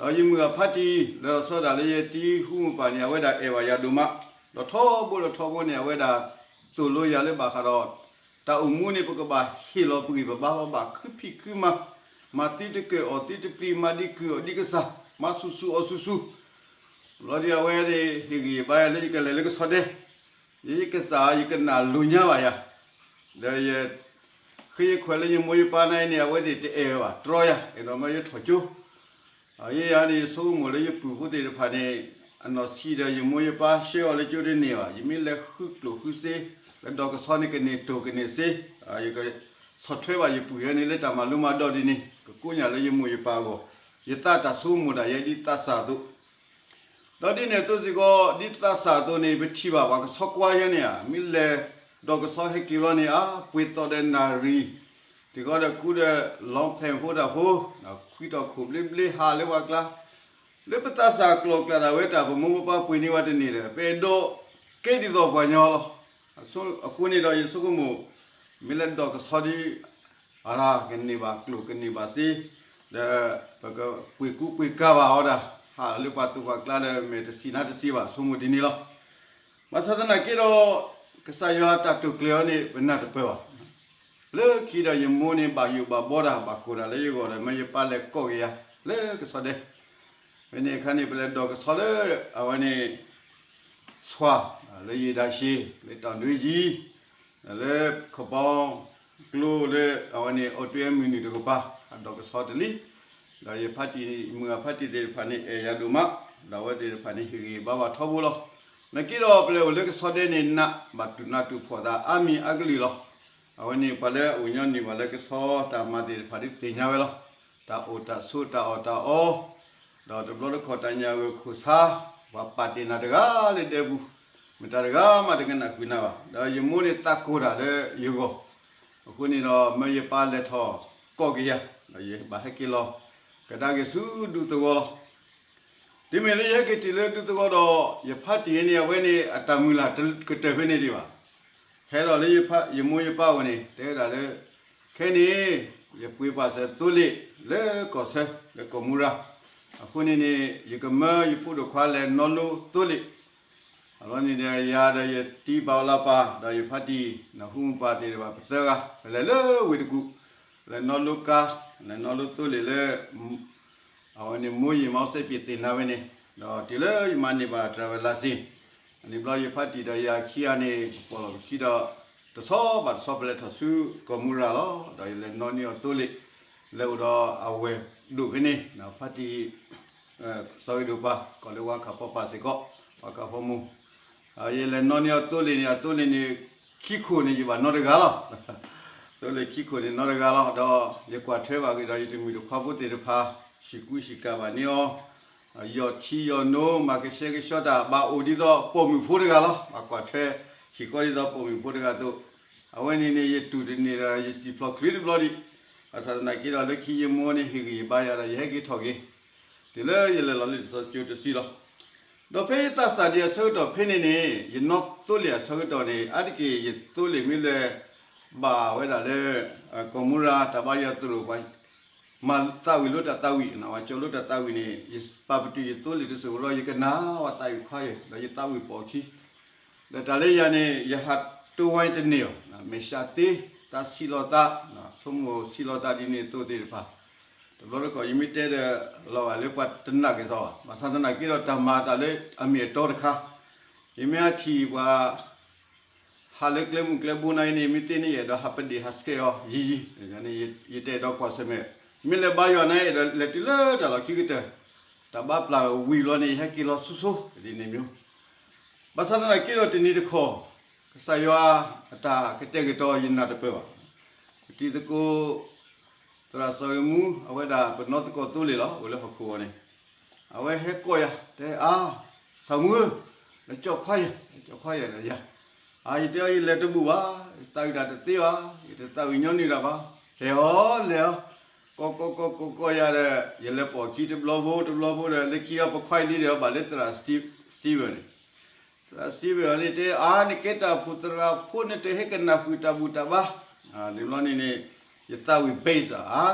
ဒီးယမုၢ်အဖါတံၢ် လၢလီၤဆီဒၣ်လၢယတံၤဟူမုၢ်ပၢ်န့ၣ် အဝဲဒၣ်အဲၣ်ဘၣ်ယၤဒိၣ်မး, ဒီးထီဘိဒီးထီဘိန့ၣ် အဝဲဒၣ်သိၣ်လိယၤလၢဘၣ်ဃးဒီး တၢ်အိၣ်မူန့ၣ် ပကဘၣ်ဟ့ၣ်လီၤပဂံၢ်ပဘါ ပဘၣ်ခုဖံးခုမၤ, မၤသံတကၢၢ်အီၣ်သံတပျံၤ မၤဒံးကုၢ်အီၣ်ဒံးကစၢ်, မၤဆူၣ်ဆူၣ်အီၣ်ဆူၣ်ဆူၣ်, ဘျီဒ်အဝဲန့ၣ် ဟ့ၣ်ဂံၢ်ဘါယၤလၢယကလဲၤလၢကဆီဒဲ ယကစၢ်ယကနၣ်လိာ်ညါဘၣ်ယၤ, ဒီးယ ဃ့ယခွဲးလၢယမိၢ်ယပၢ်န့ၣ်န့ၣ် အဝဲသ့ၣ်တအဲၣ်ဝဲဘၣ် တြီယၤ အဲၣ်ဒိးမၢယထီၣ်ကၠိ, ယဲယၤန့ၣ် ယဆိကမိၣ်လၢယပုၢ်ဖိသ့ၣ်တဖၣ်န့ၣ် အနီၢ်ဆံးဒီးယမိၢ်ယပၢ်ဆှၢအီၤလၢကၠိတန့ၢ်ဘၣ်, ယမ့ၢ်လဲၤဃုကျိၣ်ဃုစ့ လၢဒီးကဆီန့ၣ် ကန့ၢ်တိၢ်ကန့ၢ်စ့, ယကဆီၣ်ထွဲဘၣ်ယပုၢ်ယဲန့ၣ်လၢတၢ်မၤလိမၤဒိးဒ်န့ၣ် ကကိးညၣ်လၢယမိၢ်ယပၢ်အဂီၢ်, ယသးတၢ်ဆိကမိၣ်ဒၣ်ယဲဒ်သးစၢ်အသိး ဒီးဒ်န့ၣ်အသိးစ့ၢ်ကီး ဒ်သးစၢ်အသိးန့ၣ် ပထံၣ်ဘၣ်ပှၤကဆီကွၢ်ယဲန့ၣ်ဧါ, မ့ၢ်လဲၤဒီးကဆီဟဲက့ၤဘျီန့ၣ် အါ ပှ့ၤသီဒီးနၣ်ရံၣ်, တခီဒီးကူဒီးလီဖဲၣ်ဖိတၢ်ဖိ, ခွံတီၢ်ခိၣ်ဘျ့ဘျ့ဟးလၢပှၤကျါ, လၢပသးစၢ်ကျီၢ်ကျးဒၣ်ဝဲတၢ် ပမိၢ်ပပၢ်ပှ့ၤန့ၢ်ဝဲတန့ၢ်ဒီး ပအဲၣ်ဒိးကဲဒ်သိးပှၤညီလီၤ. အဃိန့ၣ်ဒီးယဆိကမိၣ် မ့ၢ်လဲၤဒီးကဆီဒ် အရၢ ကန့ၢ်ဘၣ်ကျိၣ်ကန့ၢ်ဘၣ်စ့, ဒီးပကပှ့ၤကူပှ့ၤကၤဘၣ်အီၤဒၣ် ဟးလၢပှၤသူၣ်ပှၤကျါဒီး မဲာ်တဆံးနါတဆံးဘၣ် ဆိကမိၣ်ဒ်န့ၣ်လီၤ. ဘၣ်ဆၣ်သနာ်က့ဒီး ကစၢ်ယွၤတၢ်တိာ်ကျဲၤအီၤန့ၣ် ပနၢ်တပၢၢ်ဘၣ်. လၢခံဒီးယမိၢ်န့ၣ် ဘၣ်ယိၣ်ဘၣ်ဘီတၢ် ဘၣ်ကိၢ်တၢ်လၢယဂီၢ်ဒီး မၢယပၢ်လဲၤကိးက့ၤယၤ လၢကဆီဒဲ ဖဲန့ၣ်အခါန့ၣ် ပလဲၤဒီးကဆီလၢ အဝဲန့ၣ် ဆွၣ် လၢယံၤဒါရှ့ လၢတၢ်ဒွဲယံၤ လၢခဘီကျိလၢ အဝဲန့ၣ် အိၣ်တွဲမုၢ်နုာ်တကပၤ အဒီးကဆီတလံ, ဒီးယဖါတံၢ် မုၢ်အဖါတံၢ်သ့ၣ်တဖၣ်န့ၣ် အဲၣ်ယၤဒိၣ်မး, ဒီးအဝဲသ့ၣ်တဖၣ်န့ၣ် ဟ့ၣ်ဂံၢ်ဘါဘၣ်ထီဘိလီၤ. နာ်က့ဒီး ပလဲၤအိၣ်လၢကဆီဒဲန့ၣ် နးဘၣ်တူၢ်နးတူၢ်ဖှီၣ်သးအါမံၤအါကလုာ်လီၤ. အဝဲန့ၣ် ပှၤလၢအအိၣ်ညီနုၢ်ဘၣ်လၢကဆီတၢ်မၤသ့ၣ်တဖၣ်ဒ်သ့ၣ်ညါဝဲလီၤ. တၢ်အိၣ်တၢ်ဆိးတၢ်အီၣ်တၢ်အီ ဒီးတဘျီတခီၣ်တၢ်ညၣ်ဂိၢ်ခိၣ်ဆါ, ပှၤပာ်တ့ၢ်နၤတဂၤလၢဒဲပူၤ, မတၤတဂၤမးတကနၣ်ဃုာ်နၤဘၣ်. ဒီးယမိၢ်န့ၣ်သးကိၢ်တၢ်လၢယဂီၢ်, အဃိန့ၣ်ဒီး မၢယပၢ်လဲၤထီၣ်ကိးက့ၤယၤ, ဒီးယဘၣ်ဟဲက့ၤလီၤ ကဒါက့ၤဆူဒူသဝီလီၤ. တုၤမ့ၢ်လၢယဟဲက့ၤတုၤလၢဒူသဝီဒီး ယဖါတံၢ်န့ၣ် အဝဲန့ၣ်အတၢ်မုၢ်လၢ်တကတၢၢ်ဖဲန့ၣ်ဒံးဘၣ်. ဟဲဒီးလၢယမိၢ်ယပၢ်အအိၣ်န့ၣ် တဲဝဲဒၣ်လၢ ခဲန့ၣ် ယပှ့ၤပှၤစၢၤသိလ့ၣ်လၢကီၢ်ဆၢ လၢကီၢ်မူရၤ, အဃိန့ၣ်န့ၣ် ယကမၢယဖိဒိၣ်ခွါလဲၤနီလိသိလ့ၣ်, အလီၢ်န့ၣ်ဒီး ယၤဒီးယတံၤဘၣ်အီၤလၢပၢ် ဒီးယဖါတံၢ် နၢ်ဟူမုၢ်ပၢ်သ့ၣ်တဖၣ် ပသၢဂၤ ပလဲၤလၢဝ့ၢ်တကူၣ်, လဲၤနီလိကါ, လဲၤနီလိသိလ့ၣ်လၢ အဝဲန့ၣ် မိၢ်ယံာ်မီစဲပံးသ့ၣ်နါဝဲန့ၣ်, ဒီးတုၤလၢယမၤန့ၢ်ဘၣ် driver license, န့ၣ်ဘျီယဖါတံၢ်ဒီးယၤခံဂၤန့ၣ် ပပိာ်လီၤပခံဒီး တဆီဘၣ်တဆီ ပလဲၤထီၣ်ဆူကီၢ်မူရၤလီၤ. ဒီးယလဲၤနီၣ်န့ၢ်အီၤသိလ့ၣ်, လဲၤအိၣ်ဒီးအဝဲၢ်ဒိၣ်ဖဲန့ၣ်, ဖါတံၢ် စီၤဂ့ၤဒိၣ်ပၤ ကိးလၢဝါခးဖီပၤစ့ၢ်ကီး, ဝါခးဖီမိၢ်, ယလဲၤနီၣ်န့ၢ်အီၤသိလ့ၣ်န့ၣ်, အသိလ့ၣ်န့ၣ် ခံခိၣ်န့ၣ် ယဘၣ်နီတဂၤလီၤ. သိလ့ၣ်ခံခိၣ်န့ၣ်နီတဂၤလီၤ. ဒီးယကွၢ်ထွဲဘၣ်ဂ့ၤဒီး ယတမုၣ်တခွါဖိသ့ၣ်တဖၣ် ဟံၣ်ကူဟံၣ်ကၣ်ဘၣ်န့ၢ်အီၤ, ယီၢ်ထံယီၢ်နိ မၤကဆှဲကဆှီတၢ် ဘၣ်အိၣ်ဒ်သိးပိာ်မုၣ်ဖိတဂၤလီၤ. ဘၣ်ကွၢ်ထွဲ ဟံၣ်ဃီဒ်သိးပိာ်မုၣ်ဖိတဂၤအသိး, အဝဲန့ၣ်န့ၣ် ယတူၢ်တန့ၢ်ဒီး ယစံၣ်ဖျိးချုးတဘျီဒံး, ဘၣ်ဆၣ်သနာ်က့ဒီး လၢခံယမိၢ်န့ၣ် ဟ့ၣ်ဂံၢ်ဘါယၤဒီး ယဟဲက့ၤထီၣ်က့ၤ တုၤလၢယလဲၤလီၤလၢလံာ်စီဆှံကၠိတစုလီၤ. ဒီးဖဲယသးစၢ်ဒံးအဆၢကတီၢ်ဖဲန့ၣ်န့ၣ် ယနီၣ်သိလ့ၣ်အဆၢကတီၢ်န့ၣ် အါတက့ၢ်ယသိလ့ၣ်မ့ၢ်လဲၤ ဘၣ်ဝဲဒၣ်လၢ ကီၢ်မူရၤ တၢ်ဘါယွၤသရိာ်ပှၤ မၤသးဝံၣ်လိတၢ်သးဝံၣ်, ပှၤကၠီလိတၢ်သးဝံၣ်န့ၣ် ယပာ်ပတုာ်ယသိလ့ၣ်တစိၢ်ဒီး ယကနၣ်ဝဲသးဝံၣ်ခွါယဲၢ် ဒီးယသးဝံၣ်ပိာ်အခံ ဒီးတၢ်လၢယၤန့ၣ် ယဟးတဝဲတန့ၢ်အီၤ, မဲာ်ဆှးသ့, သးဆံးလီၤသး, ဆိကမိၣ်ဆံးလီၤသးဒ်န့ၣ်အသိးသ့ၣ်တဖၣ်, တဘျီတခီၣ် ယမ့ၢ်တဲဒီး လီၤဂာ်လၢပှၤတနာ်က့ၤစီဘၣ်. ဘၣ်ဆၣ်သနာ်က့ဒီးတၢ်မၤအသးလၢအမ့ၢ်အတီတခါ, ယမ့ၢ်ဟးထံၣ်ပှၤ ဟးလၢကျဲမုၢ်ကျဲဘိနၤအံၤန့ၣ် မ့ၢ်သ့န့ၢ်ယဲၢ်ဒီး ဟးပဒ့ၣ်ဟးဆှဲးအီၤယံာ်ယံာ်, ယတအဲၣ်ဒိးကွၢ်ဆၢၣ်မဲာ်, မ့ၢ်လဲၤဘါယွၤန့ၣ် အဲၣ်ဒိးလဲၤတုၤလၢတၢ်လီၢ်ခံကတၢၢ်, တၢ်ဘါပျၢ်ဝံၤလီၤန့ၣ် ယဟဲက့ၤလီၤဆိဆိ ဒ်န့ၣ်မ့ၢ် ဘၣ်ဆၣ်သနာ်က့ဒီးတနံၤတခီၣ်, ကစၢ်ယွၤအတၢ်ကတဲာ်ကတီၤယနၢ်တပၢၢ်ဘၣ်. ပတံၤသကိး သရၣ်စီၤဂ့ၤမူ အဝဲဒၣ်ပနီၣ်သကိးသိလ့ၣ်လီၤ, အိၣ်လၢဟီၣ်ခိၣ်ဂီၤန့ၣ်, အဝဲဟဲကိးယၤ တဲအါ, စီၤမူဧၢ, လဲၤကၠီၣ်ခွါယဲၢ်, လဲၤကၠီၣ်ခွါယဲၢ်ဒီးယၤ, အါ ယတဲအီၤ ယလဲၤတဘူၣ်ဘၣ်, ယသးဝံၣ်တၢ်တသ့ဘၣ်, ယတသးဝံၣ်ညီနုၢ်တၢ်ဘၣ်, ဟဲအီၤလဲၤအီၤ, ကိးကိးကိးကိးကိးယၤဒီး ယလဲၤပိာ်ခံတဘျီဖိတဘျီဖိဒီး လၢခံအီၤ ပခွါအံၤလံဒီး ဘၣ်လၢသရၣ် Steven န့ၣ် သရၣ် Steven အီၤန့ၣ်တဲ အါ နကဲတၢ်အိၣ်ဖှိၣ်သရၣ်ဖိ နတဟဲကနၣ်ဃုာ်တၢ်ဘူၣ်တၢ်ဘါ, န့ၣ်ဘျီန့ၣ်န့ၣ် ယသးဝံၣ် base အါ,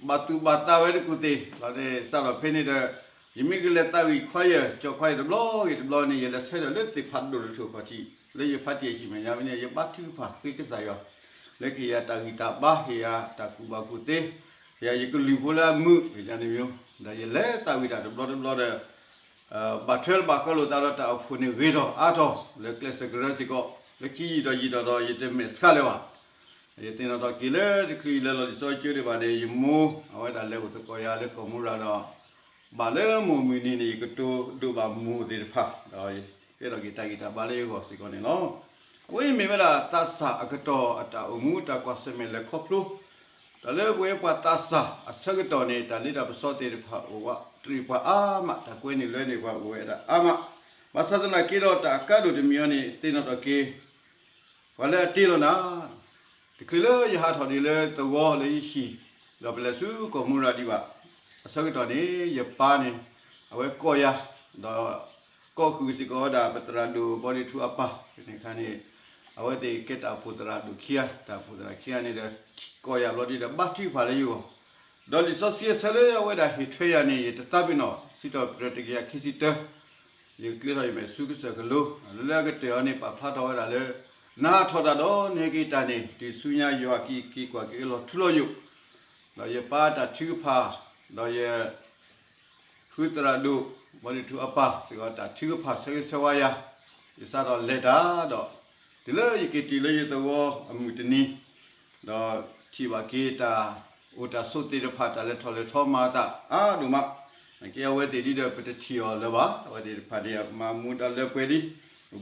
ဘၣ်သူၣ်ဘၣ်သးဝဲတကူၣ်သ့ၣ်လီၤန့ၣ် စးထီၣ်ဖဲန့ၣ်ဒီး ယမ့ၢ်ကလဲၤသးဝံၣ်ခွါယဲၢ် ကၠီၣ်ခွါယဲၢ်တဘျီဂ့ၤတဘျီန့ၣ် ယလဲၤဆၢထၢၣ်လၢသ့ၣ်ဖးဒိၣ်တထူၣ်ခီၣ်ထံး လၢယဖါတံၢ်အဟံၣ်မဲာ်ညါဖဲန့ၣ် ယဘါထုကဖၣ်ဃ့ကစၢ်ယွၤ လၢကဟ့ၣ်ယၤတၢ်ဂံၢ်တၢ်ဘါ ဟ့ၣ်ယၤတၢ်ကူၣ်ဘၣ်ကူၣ်သ့, ဟ့ၣ်ယၤယကလုၢ်ဖိလၢအမုာ်န့ၣ်မ့ၢ်, ဒီးယလဲၤသးဝံၣ်တၢ်တဘျီတဘျီဒီး ဘၣ်ထွဲလၢဘၣ်ဃးလိာ်သးဒီးတၢ်အိၣ်ဖှိၣ်န့ၣ်ဂ့ၤထီၣ်အါထီၣ် လၢကျဲးစၢးကရၢစ့ၢ်ကီး, လၢခံယံာ်ထီၣ်ယံာ်ထီၣ်ဒီး ယတမဲာ်ဆှးလၢၤဘၣ်. ယသ့ၣ်နီၣ်ထီၣ်က့ၤလၢတချုးယလဲၤလီၤလံာ်စီဆှံကၠိဒံးဘၣ်န့ၣ် ယမိၢ် အဝဲဒၣ်လဲၤအိၣ်သကိးယၤလၢကီၢ်မူရၤဒီး ဘၣ်လၢမိၢ်မုၢ်နံၤန့ၣ် ယကတိၤဒိၣ်ဘၣ်မိၢ်သ့ၣ်တဖၣ် ဒီးကဲထီၣ်က့ၤတၢ်ဂံၢ်တၢ်ဘါလၢယဂီၢ်စ့ၢ်ကီးန့ၣ်လီၤ. အဝဲအံၤမ့ၢ်ဝဲဒၣ်သးစၢ်အကတီၢ်အတၢ်အိၣ်မူတၢ်ကွၢ်ဆၢၣ်မဲာ်လဲၤခီဖျိ တၢ်လၢပဝဲပှၤသးစၢ်အဆၢကတီၢ်န့ၣ် တၢ်လ့တၢ်ပစီသ့ၣ်တဖၣ်အိၣ်ဝးတရံးပှၤအါမး, တၢ်ကွဲန့ၣ်လွဲန့ၢ်ပှၤအိၣ်ဝဲဒၣ်အါမး, ဘၣ်ဆၣ်သနာ်က့ဒီးတၢ်အကါဒိၣ်တမံၤအံၤန့ၣ် သ့ၣ်နီၣ်ထီၣ်က့ၤ ပှၤလၢအတ့လီၤနၤ, တချုးလၢယဟးထီၣ်ဒံးလၢသဝီလၢယဟံၣ်, ဒီးပလဲၤဆူကီၢ်မူရၤဒံးဘၣ်, အဆၢကတီၢ်န့ၣ် ယပၢ်န့ၣ် အဝဲကိးယၤ, ဒီးကိးဃုာ်စ့ၢ်ကီးဝဲဒၣ်ပသရၣ်ဒိၣ်ဘီဒ့ထူအပၢ်, ဖဲန့ၣ်အခါန့ၣ် အဝဲသ့ၣ်ကဲတၢ်အိၣ်ဖှိၣ်သရၣ်ဒိၣ်ခံဂၤ, တၢ်အိၣ်ဖှိၣ်သရၣ်ခံဂၤန့ၣ်ဒီး ကိးယၤဘျီဒ်ဒီးဘါထုကဖၣ်လၢယဂီၢ်, ဒီးလံာ်စီဆှံအဆၢလၢအဝဲဒၣ်ဟ့ၣ်ထွဲယၤန့ၣ် ယတသးပ့ၤနီၣ်, စံးထီၣ်ပတြၢၤတကယၤခံဆံတၢ ယကျဲထီၣ်ယမဲာ်ဆူကစၢၢ်ကလိ, လၢလၢအကတၢၢ်အီၤန့ၣ် ပာ်ဖျါထီၣ်ဝဲဒၣ်လၢ နဟးထီၣ်တၢ်ဒီးနဟဲက့ၤတၢ်န့ၣ် တုၤဆူညါယွၤကက့ၤကွၢ်က့ၤအလီၢ်ထူလီၤယိာ်, ဒီးယပၢ်တၢ်ထုကဖၣ်, ဒီးယ ဖုသရၣ်ဒိၣ် ဘီဒ့ထူအပၢ်စ့ၢ်ကီး တၢ်ထုကဖၣ်ဆၢဂ့ၤဆၢဝါယၤ, ယစးထီၣ်လဲၤတၢ်ဒီး တုၤလၢယက့ၤတုၤလၢယသဝီအမုၢ်တနံၤ, ဒီးထံၣ်ဘၣ်က့ၤတၢ်အိၣ်တၢ်ဆိးသ့ၣ်တဖၣ် တၢ်လဲၤထီၣ်လဲၤထီမၤအသးအါဒိၣ်မး, နာ်က့အဝဲသ့ၣ်ဒ်ဒီးပတထံၣ်အီၤလၢၤဘၣ်, အဝဲသ့ၣ်တဖၣ်န့ၣ် အမၤမူဒါလၢပှဲၤလံ,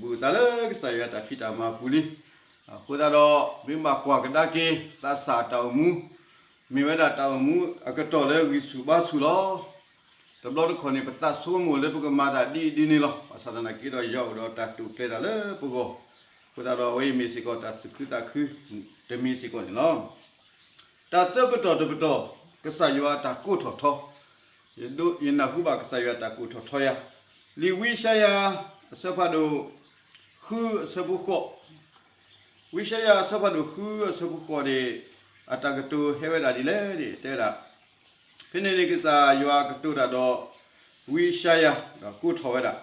ပဘူးအသးလၢကစၢ်ယွၤတၢ်ဖံးတၢ်မၤပူၤလံ, အဃိသတးဒီး မ့ၢ်ဘၣ်ကွၢ်ကဒါက့ၤ သးစၢ်တၢ်အိၣ်မူ မ့ၢ်ဝဲဒၣ်တၢ်အိၣ်မူအကတီၢ်လၢဂံၢ်ဆူၣ်ဘါဆူၣ်လီၤ. တဘျီတခီၣ်န့ၣ် ပသးဆိကမိၣ်လၢပကမၤတၢ်ဒ်အံၤဒ်န့ၣ်လီၤ. ဘၣ်ဆၣ်သနာ်က့ဒီး ယွၤအိၣ်ဒီးတၢ်တိာ်ကျဲၤတၢ်လၢပဂီၢ်, အဃိသတးဒီး အဝဲအံၤမ့ၢ်စ့ၢ်ကီးတၢ်သူၣ်ခုသးခုတမံၤစ့ၢ်ကီးန့ၣ်လီၤ. တၢ်သၢပတီၢ်တပတီၢ်, ကစၢ်ယွၤအတၢ်ကိးထီၣ်ထီ, ယနၢ်ဟူဘၣ်ကစၢ်ယွၤအတၢ်ကိးထီၣ်ထီယၤ, လံာ်ဝံယၡါယၤ အဆၢဖးဒိၣ် ဃုအဆၢဖိဃိး, ဝံယၡါယၤအဆၢဖးဒိၣ်ဃုအဆၢဖိဃိးန့ၣ် အတၢ်ကတိၤဟဲဝဲဒၣ်ဒ်လဲၣ်န့ၣ် တဲဝဲဒၣ်, ဖဲန့ၣ်န့ၣ် ကစၢ်ယွၤကတိၤတၢ်ဒီး ဝံယၡါယၤ ဒီးကိးထီၣ်ဝဲဒၣ်,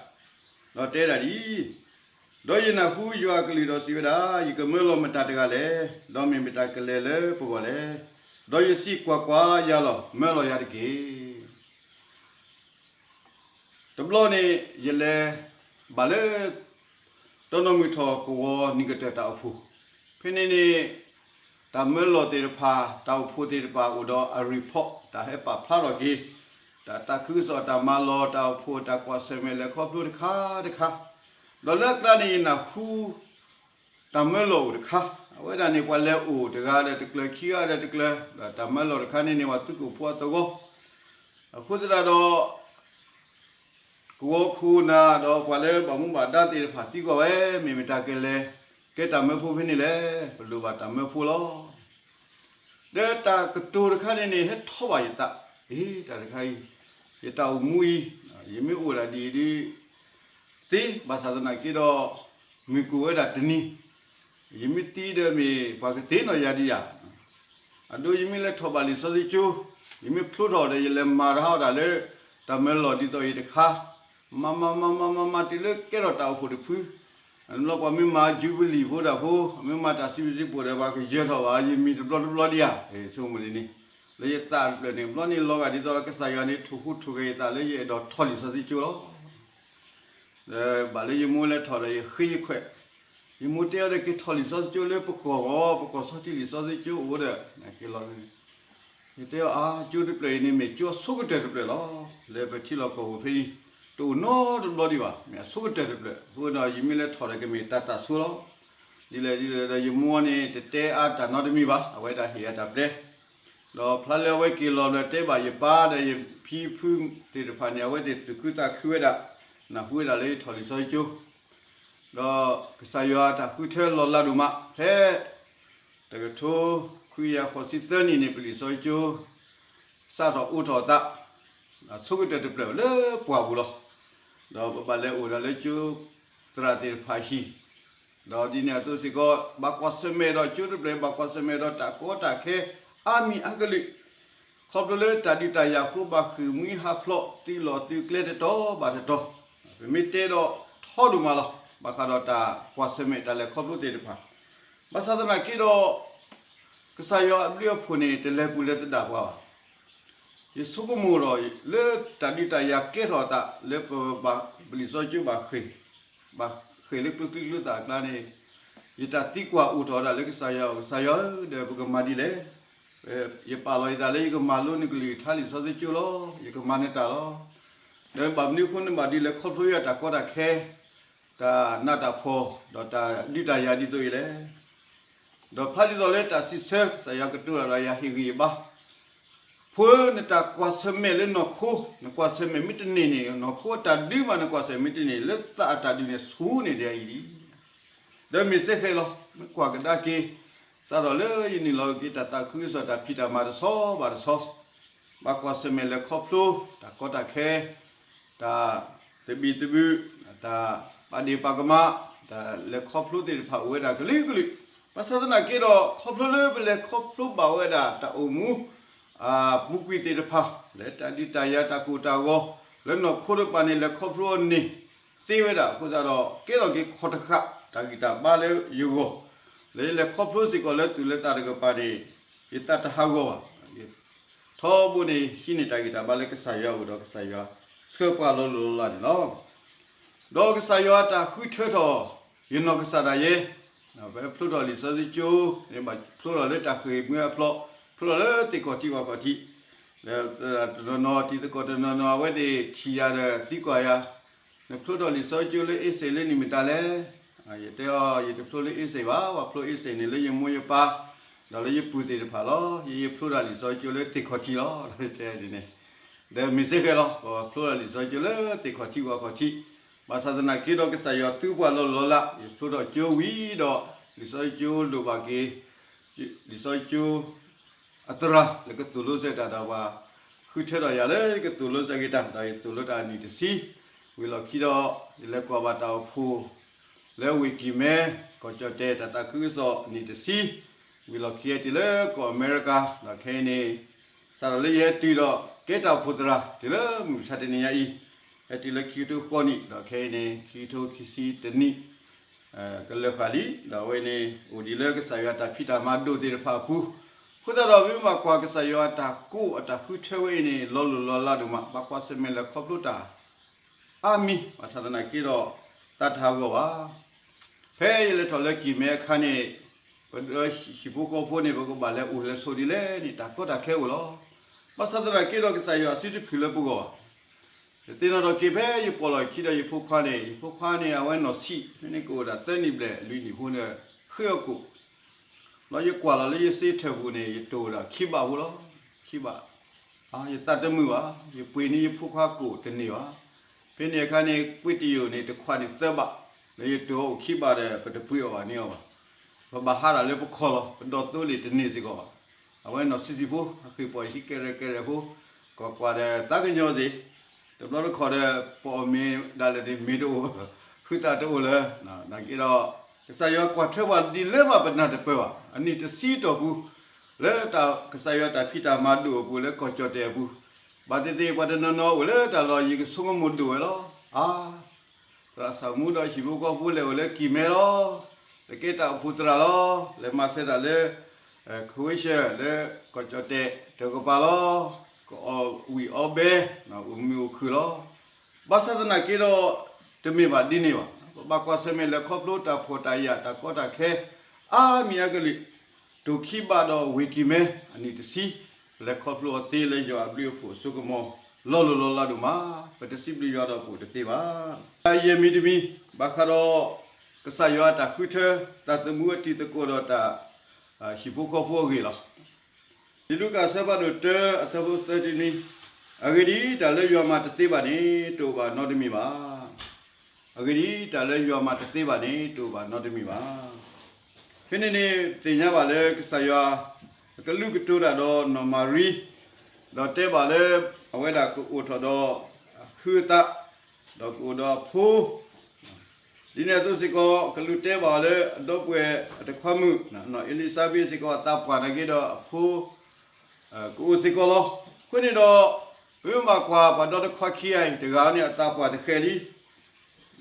ဒီးတဲဒၣ်ဒ်အံၤ, ဒီးယနၢ်ဟူယွၤအကလုၢ်ဒီးစံးဝဲဒၣ်, ယကမၢလီၤမတၤတဂၤလဲၣ်, ဒီးမ့ၢ်မတၤကလဲၤလၢပဂီၢ်လဲၣ်. ဒီးယစံး, ကွၢ်ကွၢ်, ယၤလီၤ, မၢလီၤယၤတက့ၢ်. တဘျီန့ၣ် ယလဲၤဘၣ်လၢ တီနီၣ်မုၢ်ထီၣ်ကဝီၤနံၣ်ကတၢၢ်တၢ်အိၣ်ဖှိၣ်, ဖဲန့ၣ်န့ၣ် တၢ်မၢလီၢ်သ့ၣ်တဖၣ် တၢ်အိၣ်ဖှိၣ်သ့ၣ်တဖၣ်အိၣ်ဒီးအ report တၢ်ဟဲပာ်ဖျါထီၣ်က့ၤ တၢ်သးခုကစီၣ် တၢ်မၤလီၢ် တၢ်အိၣ်ဖှိၣ် တၢ်ကွၢ်ဆၢၣ်မဲာ်လဲၤခီဖျိတခါတခါ, ဒီးလၢအကျါန့ၣ် ယနၢ်ဟူ တၢ်မၢလီၢ်အိၣ်တခါ, အဝဲဒၣ်န့ၣ် ပှၤလဲၤအိၣ်တဂၤဒီးတကျၢၤ ခံဂၤဒီးတကျၢၤ, ဒီးတၢ်မၢလီၢ်တခါန့ၣ်န့ၣ် ပှၤသုးခိၣ်ဖိအသဝီ, အဃိသတးဒီး ကဝီၤခိၣ်နၢ်ဒီးပှၤလၢဘၣ်မူဘၣ်ဒါသ့ၣ်တဖၣ်သံကွၢ်ဝဲ, မ့ၢ်မတၤကလဲၤ ကဲတၢ်မၢဖိဖဲန့ၣ်လဲၣ်, ပလိၣ်ဘၣ်တၢ်မၢဖိလီၤ. ဒီးတၢ်ကတိၤတခါန့ၣ်န့ၣ် ဟဲထီၣ်ဘၣ်ယသး, အ့ တၢ်တခါအံၤ ယတၢ်အိၣ်မူအံၤ ယမ့ၢ်အိၣ်ဒၣ်ဒ်အံၤဒ် သ့, ဘၣ်ဆၣ်သနာ်က့ဒီး မုၢ်ကအိၣ်ဝဲဒၣ်တနံၤ, ယမ့ၢ်သံဒီးမ့ၢ်ပှၤကသ့ၣ်နီၣ်ယၤဒံးဧါ. အဒိ ယမ့ၢ်လဲၤထီၣ်ဘၣ်လံာ်စီဆှံကၠိ, ယမ့ၢ်ဖျိထီၣ်ဒီး ယလဲၤမၤတဟါအီၣ်တၢ်လၢ တၢ်မၢလီၢ်ဒ်သိးအံၤတခါ, မၤမၤမၤမၤမၤမၤတုၤလၢကဲထီၣ်တၢ်အိၣ်ဖှိၣ်တဖု, အန့ၣ်ဘျီပှၤမ့ၢ်မၤ jubilee ဖိဒၣ်ဖိ, မ့ၢ်မၤတၢ်စံးဘျုးစံးဖှိၣ်ဒီး ပှၤကယၢၤထီၣ်ဘၣ် ယမံၤတဘျီတဘျီဒံးဧါ, ဆိကမိၣ်ဒ်န့ၣ်, လၢယသးတဖျၢၣ်န့ၣ် ဘျီန့ၣ်လီၤဂာ်ဒ်သိးဒီးကစၢ်ယွၤန့ၣ် ထိၣ်ဟူးထိၣ်ဂဲၤယသးလၢယအဲၣ်ဒိးထီၣ်လံာ်စီဆှံကၠိလီၤ. ဒီးဘၣ်လၢယမိၢ်လဲၤထီၣ်ဒီးယဃ့ယခွဲး, ယမိၢ်တဲအီၤဒီး က့ၤထီၣ်လံာ်စီဆှံကၠိလၢပကီၢ်ဂီၢ်, ပကီၢ်ဆီထံလံာ်စီဆှံကၠိအိၣ်ဒီး, က့ၤလီၤ, ယတဲအီၤ အါ ကၠိတဖျၢၣ်အံၤန့ၣ်မ့ၢ်ကၠိအဆိကတၢၢ်တဖျၢၣ်လီၤ. လၢပထံလီၢ်ကီၢ်ပူၤဖဲအံၤ တအိၣ်နီတဘျီဒံးဘၣ်, မ့ၢ်အဆိကတၢၢ်တဖျၢၣ်, အဃိဒီးယမ့ၢ်လဲၤထီၣ်ဒီးကမ့ၢ်တၢ်သးဆိလီၤ. ဒ်လဲၣ်ဒ်လဲၣ်ဒီးယမိၢ်န့ၣ် တတဲအါတၢ်နီတမံၤဘၣ်, အဝဲဒၣ်ဟ့ၣ်အတၢ်ပျဲ ဒီးဖျါလၢအဝဲက့ၤလီၤဒီးတဲဘၣ်ယပၢ်ဒီးယဖံဖုသ့ၣ်တဖၣ်န့ၣ် အဝဲသ့ၣ်သူၣ်ခုသးခုဝဲဒၣ်, နၢ်ဟူဝဲဒၣ်လၢယထီၣ်လံာ်စီဆှံကၠိ, ဒီးကစၢ်ယွၤတၢ်ဃုထၢလီၤလးဒိၣ်မး, ဖဲတကထိခွံကယၤဃိးဆံသၢနံၣ်န့ၣ် ပလံာ်စီဆှံကၠိ စးထီၣ်အိၣ်ထီၣ်အသး အဆိကတၢၢ်တဖျၢၣ်လၢပှၢ်ပူၤလီၤ. ဒီးပဘၣ်လဲၤအိၣ်ဒၣ်လၢကၠိသရၣ်သ့ၣ်တဖၣ်အဟံၣ်, ဒီးဒ်န့ၣ်အသိးစ့ၢ်ကီး ဘၣ်ကွၢ်ဆၢၣ်မဲာ်ဒီးကၠိတဖျၢၣ် ဘၣ်ကွၢ်ဆၢၣ်မဲာ်ဒီးတၢ်ကီတၢ်ခဲ အါမံၤအါကလုာ်, ခီဖျိလၢတၢ်ဒုးတၢ်ယၤအဃိ ဘၣ်ဃ့ၢ်မှံဟးဖျိး သုးလီၢ်သုးကျဲတတီၤဘၣ်တတီၤ, ပမ့ၢ်တဲဒီးထီဒိၣ်မးလီၤ. ဘၣ်ဃးဒီးတၢ်ကွၢ်ဆၢၣ်မဲာ်တၢ်လဲၤခီဖျိသ့ၣ်တဖၣ်, ဘၣ်ဆၣ်သနာ်က့ဒီး ကစၢ်ယွၤအဘျုးအဖှိၣ်န့ၣ် တလဲၤပူၤလဲၤသဒၣ်ပှၤဘၣ်. ယဆိကမိၣ်ဒီး လၢတၢ်ဒုးတၢ်ယၤကဲထီၣ်အသး လၢပဘၣ်ပလံာ်စီဆှံကၠိဘၣ်ဃ့ၢ်, ဘၣ်ဃ့ၢ်လၢကျိချံကျိသၣ်အကျါန့ၣ်, ယတၢ်သံကွၢ်အိၣ်ထီၣ်ဝဲဒၣ်လၢကစၢ်ယွၤ, ကစၢ်ယွၤဧၢ, ဒီးပကမၤဒ်လဲၣ်. ယပာ်လီၤယသးလၢယကမၤလိနကလုၢ်ကထါလံာ်စီဆှံကၠိလီၤ. ယကမၤနတၢ်လီၤ. ဒီးဘၣ်မနုၤအဃိန့ၣ် ဘၣ်ဒ်လဲၣ်ခီဖျိယတၢ်ကီတၢ်ခဲ, တၢ်နးတၢ်ဖှီၣ် ဒီးတၢ်ဒုးတၢ်ယၤဒ်သိးအံၤလဲၣ်. ဒီးဖျါဒ်သိးလၢတၢ်စံးဆၢ ကစၢ်ယွၤကတိၤတၢ်ဒီးယၤဟ့ၣ်ဂံၢ်ဘါ, ဖိဧၢ, နတၢ်ကွၢ်ဆၢၣ်မဲာ်လၢနီၢ်ခိ, နကွၢ်ဆၢၣ်မဲာ်မ့ၢ်တန့ၢ်န့ၣ်, နီၢ်ခိအတၢ်ဒုးမး နကွၢ်ဆၢၣ်မဲာ်မ့ၢ်တန့ၢ်, လၢသးအတၢ်ဒုးန့ၣ် ဆူၣ်န့ၢ်ဒံးအံၤလံ. ဒီးမ့ၢ်စ့ၢ်ကီးလီၤ, မ့ၢ်ကွၢ်ကဒါက့ၤ စးထီၣ်လၢယနုာ်လီၤက့ၤတၢ်သးခုကစီၣ်တၢ်ဖံးတၢ်မၤတဆီဘၣ်တဆီ, ဘၣ်ကွၢ်ဆၢၣ်မဲာ်လဲၤခီဖျိ တၢ်ကီတၢ်ခဲ, တၢ်သဘံၣ်သဘုၣ်, တၢ်ပာ်ဒ့ၣ်ပာ်ကမၣ်, တၢ်လဲၤခီဖျိသ့ၣ်တဖၣ်အိၣ်ဝဲဒၣ်ကလုာ်ကလုာ်, ဘၣ်ဆၣ်သနာ်က့ဒီး ခီဖျိလၢပလဲၤခီဖျိဘၣ်ဝဲဒၣ်တၢ်အိၣ်မူ အပူၤကွံာ်သ့ၣ်တဖၣ်, လၢတၢ်ဒုးတၢ်ယၤတၢ်ကိၢ်တၢ်ဂီၤ, လၢနီၢ်ခိတဖၣ်န့ၣ် လဲၤခီဖျိအီၤန့ၣ်သ့ဝဲဒၣ်အဃိသတးဒီး ကဲထီၣ်က့ၤခီၣ်တဃာ်တၢ်ဂံၢ်တၢ်ဘါလၢယဂီၢ်, လၢယလဲၤခီဖျိစ့ၢ်ကီးလၢသူၣ်လၢသးတကပၤန့ၣ် ယသးတဟးဂီၤဘၣ်. ထီဘိန့ၣ် ဟံးန့ၢ်တၢ်ဂံၢ်တၢ်ဘါလၢကစၢ်ယွၤအအိၣ်ဒီးကစၢ်ယွၤဆှၢပှၤလီၤလိၤလီၤလးန့ၣ်လီၤ. ဒီးကစၢ်ယွၤတၢ်ဃုထၢထီၣ် ယနီၢ်ကစၢ်ဒၣ်ယဲ, ဖဲဖျိထီၣ်လံာ်စီဆှံကၠိ, ဖျိထီၣ်လၢတၢ်ဃ့ၢ်မှံအဖျိ, ဖျိထီၣ်လၢသ့ၣ်ခီၣ်ထံးဝၣ်ခီၣ်ထံး, လၢတနီၤနီၤ တံၤသကိးတနီၤနီၤ အဝဲသ့ၣ်ထံၣ်ယၤဒီးသံကွၢ်ယၤ, နဖျိထီၣ်လံာ်စီဆှံကၠိလၢအ့စ့ၣ်လၢနံၣ်မတၤလဲၣ်. ယတဲအီၤ ယတဖျိလၢအ့စ့ၣ်ဘၣ်, ပှၤဖျိအ့စ့ၣ်န့ၣ်လၢယမိၢ်ယပၢ်, ဒီးလၢယပုၢ်သ့ၣ်တဖၣ်လီၤ. ယယဖျိထီၣ်လံာ်စီဆှံကၠိလၢသ့ၣ်ခီၣ်ထံးလီၤ တဲဒ်န့ၣ်. ဒီးမ့ၢ်စ့ၢ်ကီးလီၤ, ပှၤဖျိထီၣ်လံာ်စီဆှံကၠိလၢသ့ၣ်ခီၣ်ထံးဝၣ်ခီၣ်ထံး, ဘၣ်ဆၣ်သနာ်က့ဒီးကစၢ်ယွၤသူပှၤလီၤလိၤလီၤလး, ယဖျိထီၣ်ကၠိဝံၤဒီး လံာ်စီဆှံကၠိလိၣ်ဘၣ်က့ၤ လံာ်စီဆှံကၠိ အသရၣ်လၢကသိၣ်လိစၢၤတၢ်ဒီးပှၤ, ဃုထၢထီၣ်ယၤလၢယကသိၣ်လိစၢၤက့ၤတၢ် ဒီးယသိၣ်လိတၢ်အနံၣ်တဆံ, ဝံၤလီၢ်ခံဒီး ယလဲၤကွၢ်ဘၣ်တၢ်အိၣ်ဖှိၣ် လၢဝ့ၢ်ကံၢ်မဲ, ကီၢ်ကၠီၣ်တဲၣ်တၢ်သးခုကစီၣ်အနံၣ်တဆံ, ဝံၤလီၢ်ခံဟဲတုၤလၢကီၢ်အမဲရကၤ, ဒီးခဲအံၤန့ၣ် စးထီၣ်လၢယဟဲတုၤဒီး ကဲတၢ်အိၣ်ဖှိၣ်သရၣ် တုၤလၢမုၢ်မဆါတနံၤညါအံၤ, ဟဲတုၤလၢခံကထိဃိးနံၣ်, ဒီးခဲအံၤန့ၣ် ခံကထိခံဆံတနံၣ် ကလၢာ်ဃာ်လံ, ဒီးအဝဲန့ၣ် အိၣ်ဒံးလၢကစၢ်ယွၤတၢ်ဖံးတၢ်မၤဒိၣ်သ့ၣ်တဖၣ်အပူၤ, အဃိသတးဒီး မ့ၢ်ဘၣ်ကွၢ်ကစၢ်ယွၤတၢ်ကိးအတၢ်ဃုထၢဝဲအံၤန့ၣ် လီၤလိၢ်လီၤလးဒိၣ်မး, ဘၣ်ကွၢ်ဆၢၣ်မဲာ်လဲၤခီဖျိတၢ် အါမံၤ, ဘၣ်ဆၣ်သနာ်က့ဒီး သးတဟးဂီၤဘၣ်. ဖဲယလဲၤထီၣ်လၢကံၢ်မဲအခါန့ၣ်, ပဒီးဟံၣ်ဖိဃီဖိန့ၣ် ပကဘၣ်လဲၤအိၣ်လဲၤဆိးဒ်လဲၣ်န့ၣ် တၢ်ကီတၢ်ခဲအိၣ်လီၤ. ဘၣ်ဆၣ်သနာ်က့ဒီး ကစၢ်ယွၤအစုတဖုၣ်လၢပဂီၢ်ဘၣ်. ယသ့ၣ်နီၣ်ထီၣ်က့ၤဖဲယပိာ်လီၢ်ခံဒီးယဖိခွါန့ၣ်, ယဖိခွါန့ၣ် အဝဲနီၢ်ဆံးန့ၣ် ကအိၣ်ဒၣ်သၢနံၣ်ဘျဲၣ်လွံၢ်နံၣ်ဖိန့ၣ် ဃ့အီၣ်ကိၣ်, ဒီးယကွၢ်လီၤလၢယစ့ထၢၣ်ပူၤန့ၣ် ယတိၢ်ဒၣ်ခံဘးဖိလီၤ. ခံဘး, ယသးတမုာ်ဘၣ်, ယပှ့ၤန့ၢ်ယဖိခွါကိၣ်တန့ၢ်ဘၣ်. ဖဲန့ၣ်အခါန့ၣ် ကွ့တယိာ်န့ၣ် တခွးန့ၣ်သၢဘး, ဒီးယတိၢ်အီၣ်အိၣ်ခံဘးဒီး ပတပှ့ၤအီၣ်ဘၣ်န့ၢ်အီၤဘၣ်. ပဘၣ်ဟးဒၣ်လၢပခီၣ်လီၤ, ပဒီၣ်သိလ့ၣ်တန့ၢ်စ့ၢ်ကီးဘၣ်. အဝဲနီၢ်ဆံးဆံးဖိ အဃ့ၢ်ပီၢ်ဟံးကဲရဲၣ်ကဲရဲၣ်ဖိ, ကွၢ်ကွၢ်ဒီးသးကညီၤစ့ၢ်, တဘျီတခီၣ်ဒီး ပအီၣ်မ့ၤဒၣ်လဲာ်န့ၣ် မ့ၤတအိၣ်, ဃုသးတအိၣ်လၢၤ. နာ်က့ဒီး ကစၢ်ယွၤကွၢ်ထွဲပှၤဒ်လဲၣ်ဘၣ်ပနၢ်တပၢၢ်ဘၣ်. အနံၣ်တဆံတီၢ်ပူၤ လၢကစၢ်ယွၤတၢ်ဖံးတၢ်မၤဒိၣ်အပူၤလၢကီၢ်ကၠီၣ်တဲၣ်အပူၤ, ဘၣ်သ့ၣ်သ့ၣ်ပှၤတနီၤနီၤအိၣ်လၢတၢ်လီၢ်ယံၤကဆိကမိၣ်ဒိၣ်ဝဲလီၤ. အါ သရၣ်စီၤမူဒီးဟံၣ်ဖိဃီဖိလဲၤအိၣ်လၢကံၢ်မဲလီၤ. လဲၤကဲတၢ်အိၣ်ဖှိၣ်သရၣ်လီၤ. လဲၤမၤစၢၤတၢ်လၢ ခဝ့ၡၢၣ် လၢကီၢ်ကၠီၣ်တဲၣ်တကပၤလီၤ. ကအီၣ်ဝံၣ်အီဘဲ, အိၣ်မုာ်အိၣ်ခုၣ်လီၤ. ဘၣ်ဆၣ်သနာ်က့ဒီး တမ့ၢ်ဘၣ်ဒ်န့ၣ်ဘၣ်. ပဘၣ်ကွၢ်ဆၢၣ်မဲာ်လဲၤခီဖျိတၢ်ဖှီၣ်တၢ်ယာ်တၢ်ကီတၢ်ခဲ အါမံၤအါကလုာ် တိၢ်ခံဘးဒီးဝ့ၢ်ကံၢ်မဲ အနံၣ်တဆံ, ပလဲၤခီဖျိအီၤသ့လၢယွၤအဘျုးအဖှိၣ်အစိကမီၤ လီၤလိၢ်လီၤလးဒိၣ်မး, ပတစံးဘျုးယွၤဒီးပအိၣ်တသ့ဘၣ်. တၢ်ယဲၢ်မံၤတမံၤ ဘၣ်ဃးဒီး ကစၢ်ယွၤအတၢ်ဃုထၢ သးသမူအတံၤသကိးဒီးတၢ် ဟံၣ်ဖိဃီဖိအဂ့ၢ်လီၤ. လံာ်လူၤကၣ်အဆၢဖးဒိၣ်တၢ အဆၢဖိသၢဆံနွံ, အဂ့ၢ်ဒ်အံၤ, တၢ်လၢယွၤမၤတသ့ဘၣ်န့ၣ် တအိၣ်ဘၣ်နီတမံၤဘၣ်. အဂ့ၢ်ဒ်အံၤ, တၢ်လၢယွၤမၤတသ့ဘၣ်န့ၣ် တအိၣ်ဘၣ်နီတမံၤဘၣ်. ဖဲန့ၣ်န့ၣ် သ့ၣ်ညါဘၣ်လၢကစၢ်ယွၤ ကလုၢ်ကတိၤတၢ်ဒီးနီၢ်မၤရံ, ဒီးတဲဘၣ်လၢ အဝဲဒၣ်ကအိၣ်ထီၣ်ဒီး အဟုအသး, ဒီးကအိၣ်ဒီးအဖိ ဒ်န့ၣ်အသိးစ့ၢ်ကီး ကလုၢ်တဲဘၣ်အီၤလၢအဒီပုၢ်ဝဲၢ်အတခွါမုၣ်, နီၢ်အ့လံၤစါဘ့းစ့ၢ်ကီး အသးပှၢ်နာ်က့ဒီးအဖိ ကအိၣ်စ့ၢ်ကီးလီၤ. အဃိန့ၣ်ဒီး ပမ့ၢ်ဘၣ်ကွၢ်ပှၤဒီတခွါခံဂၤအံၤ တဂၤန့ၣ်အသးပှၢ်တဃဲၤလံ.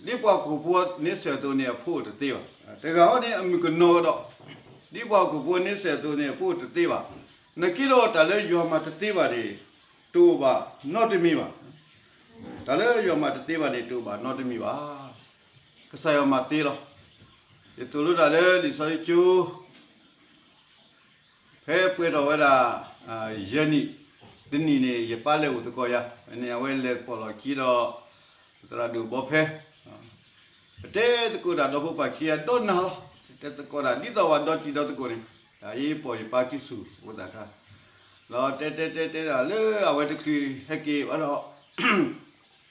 ဒ်ပှၤဟီၣ်ခိၣ်ဖိန့ဆၢၣ်အသိးန့ၣ် အဖိအိၣ်တသ့ဘၣ်. တဂၤန့ၣ်အမုၣ်ကနီၤကဒီး, ဒ်ပှၤဟီၣ်ခိၣ်ဖိန့ဆၢၣ်အသိးန့ၣ် အဖိအိၣ်တသ့ဘၣ်. နာ်က့ဒီးတၢ်လၢယွၤမၤတသ့ဘၣ်န့ၣ် တအိၣ်ဘၣ်နီတမံၤဘၣ်. တၢ်လၢယွၤမၤတသ့ဘၣ်န့ၣ် တအိၣ်ဘၣ်နီတမံၤဘၣ်. ကစၢ်ယွၤမၤသ့လီၤ. ယသိၣ်လိတၢ်လၢလံာ်စီဆှံကၠိ ဖဲပှဲၤထီၣ်ဝဲဒၣ် ယဲၢ်နံၣ်, တနံၣ်န့ၣ် ယပၢ်လဲၤအိၣ်သကိးယၤ, န့ၣ်အဝဲလဲၤပိာ်လီၢ်ခံဒီး သရၣ်ဒိၣ်ဘီဖဲ, ပတဲသကိးတၢ်ဒီးဖိပၢ်ခံဂၤဒီနၤလီၤ. ပတဲသကိးတၢ်ဒ်သိးပှၤဒီတံၤဒီသကိးန့ၣ်, တၢ်အံၤပိာ်ယပၢ်ခံဆူၣ်အိၣ်သးခါ, ဒီးတဲတဲတဲတဲဒၣ်လၢအဝဲတချုးဟဲက့ၤဘၣ်ဒီး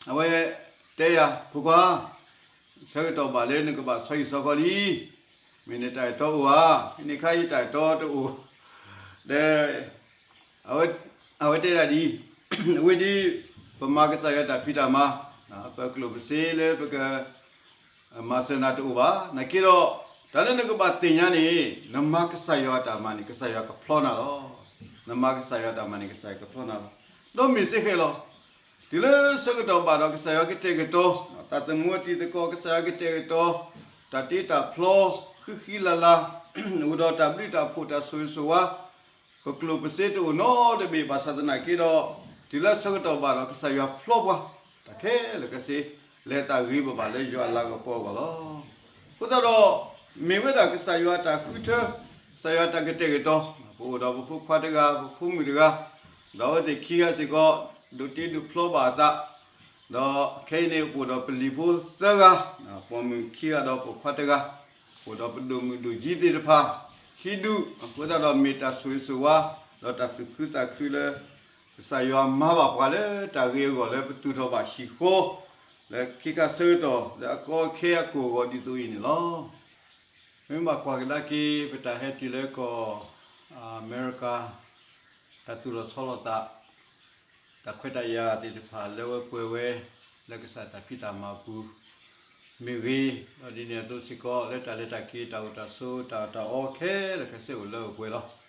အဝဲတဲယၤ ဖိခွါ ဆၢကတီၢ်ဘၣ်လၢနကဘၣ်ဆီဟံၣ်ဆီဃီလံ, မ့ၢ်နတၢ်အဲၣ်တီအိၣ်ဧါ, ဖဲန့ၣ်ခါအံၤတၢ်အဲၣ်တီတအိၣ်, ဒီး အဝဲတဲဒၣ်ဒ်အံၤ, အဝဲဒ် ပမၤကစၢ်ယွၤတၢ်ဖံးတၢ်မၤ, ပကျိၣ်ပစ့လၢပက မၤစၢၤနၤတအိၣ်ဘၣ်. နာ်က့ဒီး တၢ်လၢနကဘၣ်သ့ၣ်ညါန့ၣ် နမၤကစၢ်ယွၤအတၢ်မၤန့ၣ် ကစၢ်ယွၤကဖျီနၤလီၤ. နမၤကစၢ်ယွၤအတၢ်မၤန့ၣ် ကစၢ်ယွၤကဖျီနၤလီၤ. ဒီးမ့ၢ်စ့ၢ်ကီးလီၤ. တုၤလၢဆၢကတီၢ်ဘၣ်ဒီးကစၢ်ယွၤကတဲာ်ကတီၤ, သးသမူအတံၤသကိး ကစၢ်ယွၤကတဲာ်ကတီၤ, တၢ်တ့တၢ်ဖျီ, ဃံဃံလၤလၤ, အိၣ်ဒီးတၢ်ဘျုးတၢ်ဖှိၣ်တၢ်ဆိၣ်ဂ့ၤဆိၣ်ဝါ, ပကျိၣ်ပစ့တအိၣ်နီတဘ့ၣ်ဘၣ်ဆၣ်သနာ်က့ဒီး, တုၤလၢဆၢကတီၢ်ဘၣ်ဒီးကစၢ်ယွၤဖျီပှၤ, တၢ်ခဲလၢာ်ခဲဆ့, လဲၤတၢ်ဂ့ၤဘၣ်ဘၣ်လၢယွၤအလၤကပီၤအဂီၢ်လီၤ. အဃိသတးဒီး, မ့ၢ်ဝဲဒၣ်ကစၢ်ယွၤတၢ်ဃုထၢ, ကစၢ်ယွၤတၢ်ကတဲာ်ကတီၤ, ပအိၣ်ဒီးပဖိခွါတဂၤ ပဖိမုၣ်တဂၤ, ဒီးအဝဲသ့ၣ်ခံဂၤစ့ၢ်ကီး, ဒိးတ့ဒိးဖျီဘၣ်အသး, ဒီးခဲအံၤန့ၣ် ပအိၣ်ဒီးပလံၤဖိသၢဂၤ, ပိာ်မုၣ်ခံဂၤဒီးပိာ်ခွါတဂၤ, ပအိၣ်ဒီးပဒိၣ်မုၣ်ဒိၣ်ကၠံသ့ၣ်တဖၣ်, ခံဒူၣ်, အဃိသတးဒီးမ့ၢ်တၢ်ဆိၣ်ဂ့ၤဆိၣ်ဝါ, ဒီးတၢ်သူၣ်ခုသးခုလၢ ကစၢ်ယွၤမၤဘၣ်ပှၤလၢတၢ်ဂ့ၤအဂီၢ်လၢပသူၣ်ထီၣ်ဘၣ်ဟံၣ်ဃီ, လၢခံခါဆၢကတီၢ်လၢအကီအခဲအကီၢ်အဂီၢ်ဒ်သိးအံၤန့ၣ်လီၤ. မ့ၢ်ဘၣ်ကွၢ်ကဒါက့ၤ ပတၢ်ဟဲတုၤလၢကီၢ်အမဲရကၤ, တၢ်သူၣ်လီၤဆီလီၤသး, တၢ်ခွဲးတၢ်ယာ်သ့ၣ်တဖၣ်လၢဝဲပှဲၤဝဲ, လၢကစၢ်တၢ်ဖံးတၢ်မၤအပူၤ, မ့ၢ်ဂ့ၤ, ဒီးဒ်န့ၣ်အသိးစ့ၢ်ကီး လၢတၢ်လဲၤတၢ်က့ၤ တၢ်အိၣ်တၢ်ဆိး တၢ်အီၣ်တၢ်အီခဲလၢာ်ခဲဆ့အိၣ်လၢအပှဲၤလီၤ.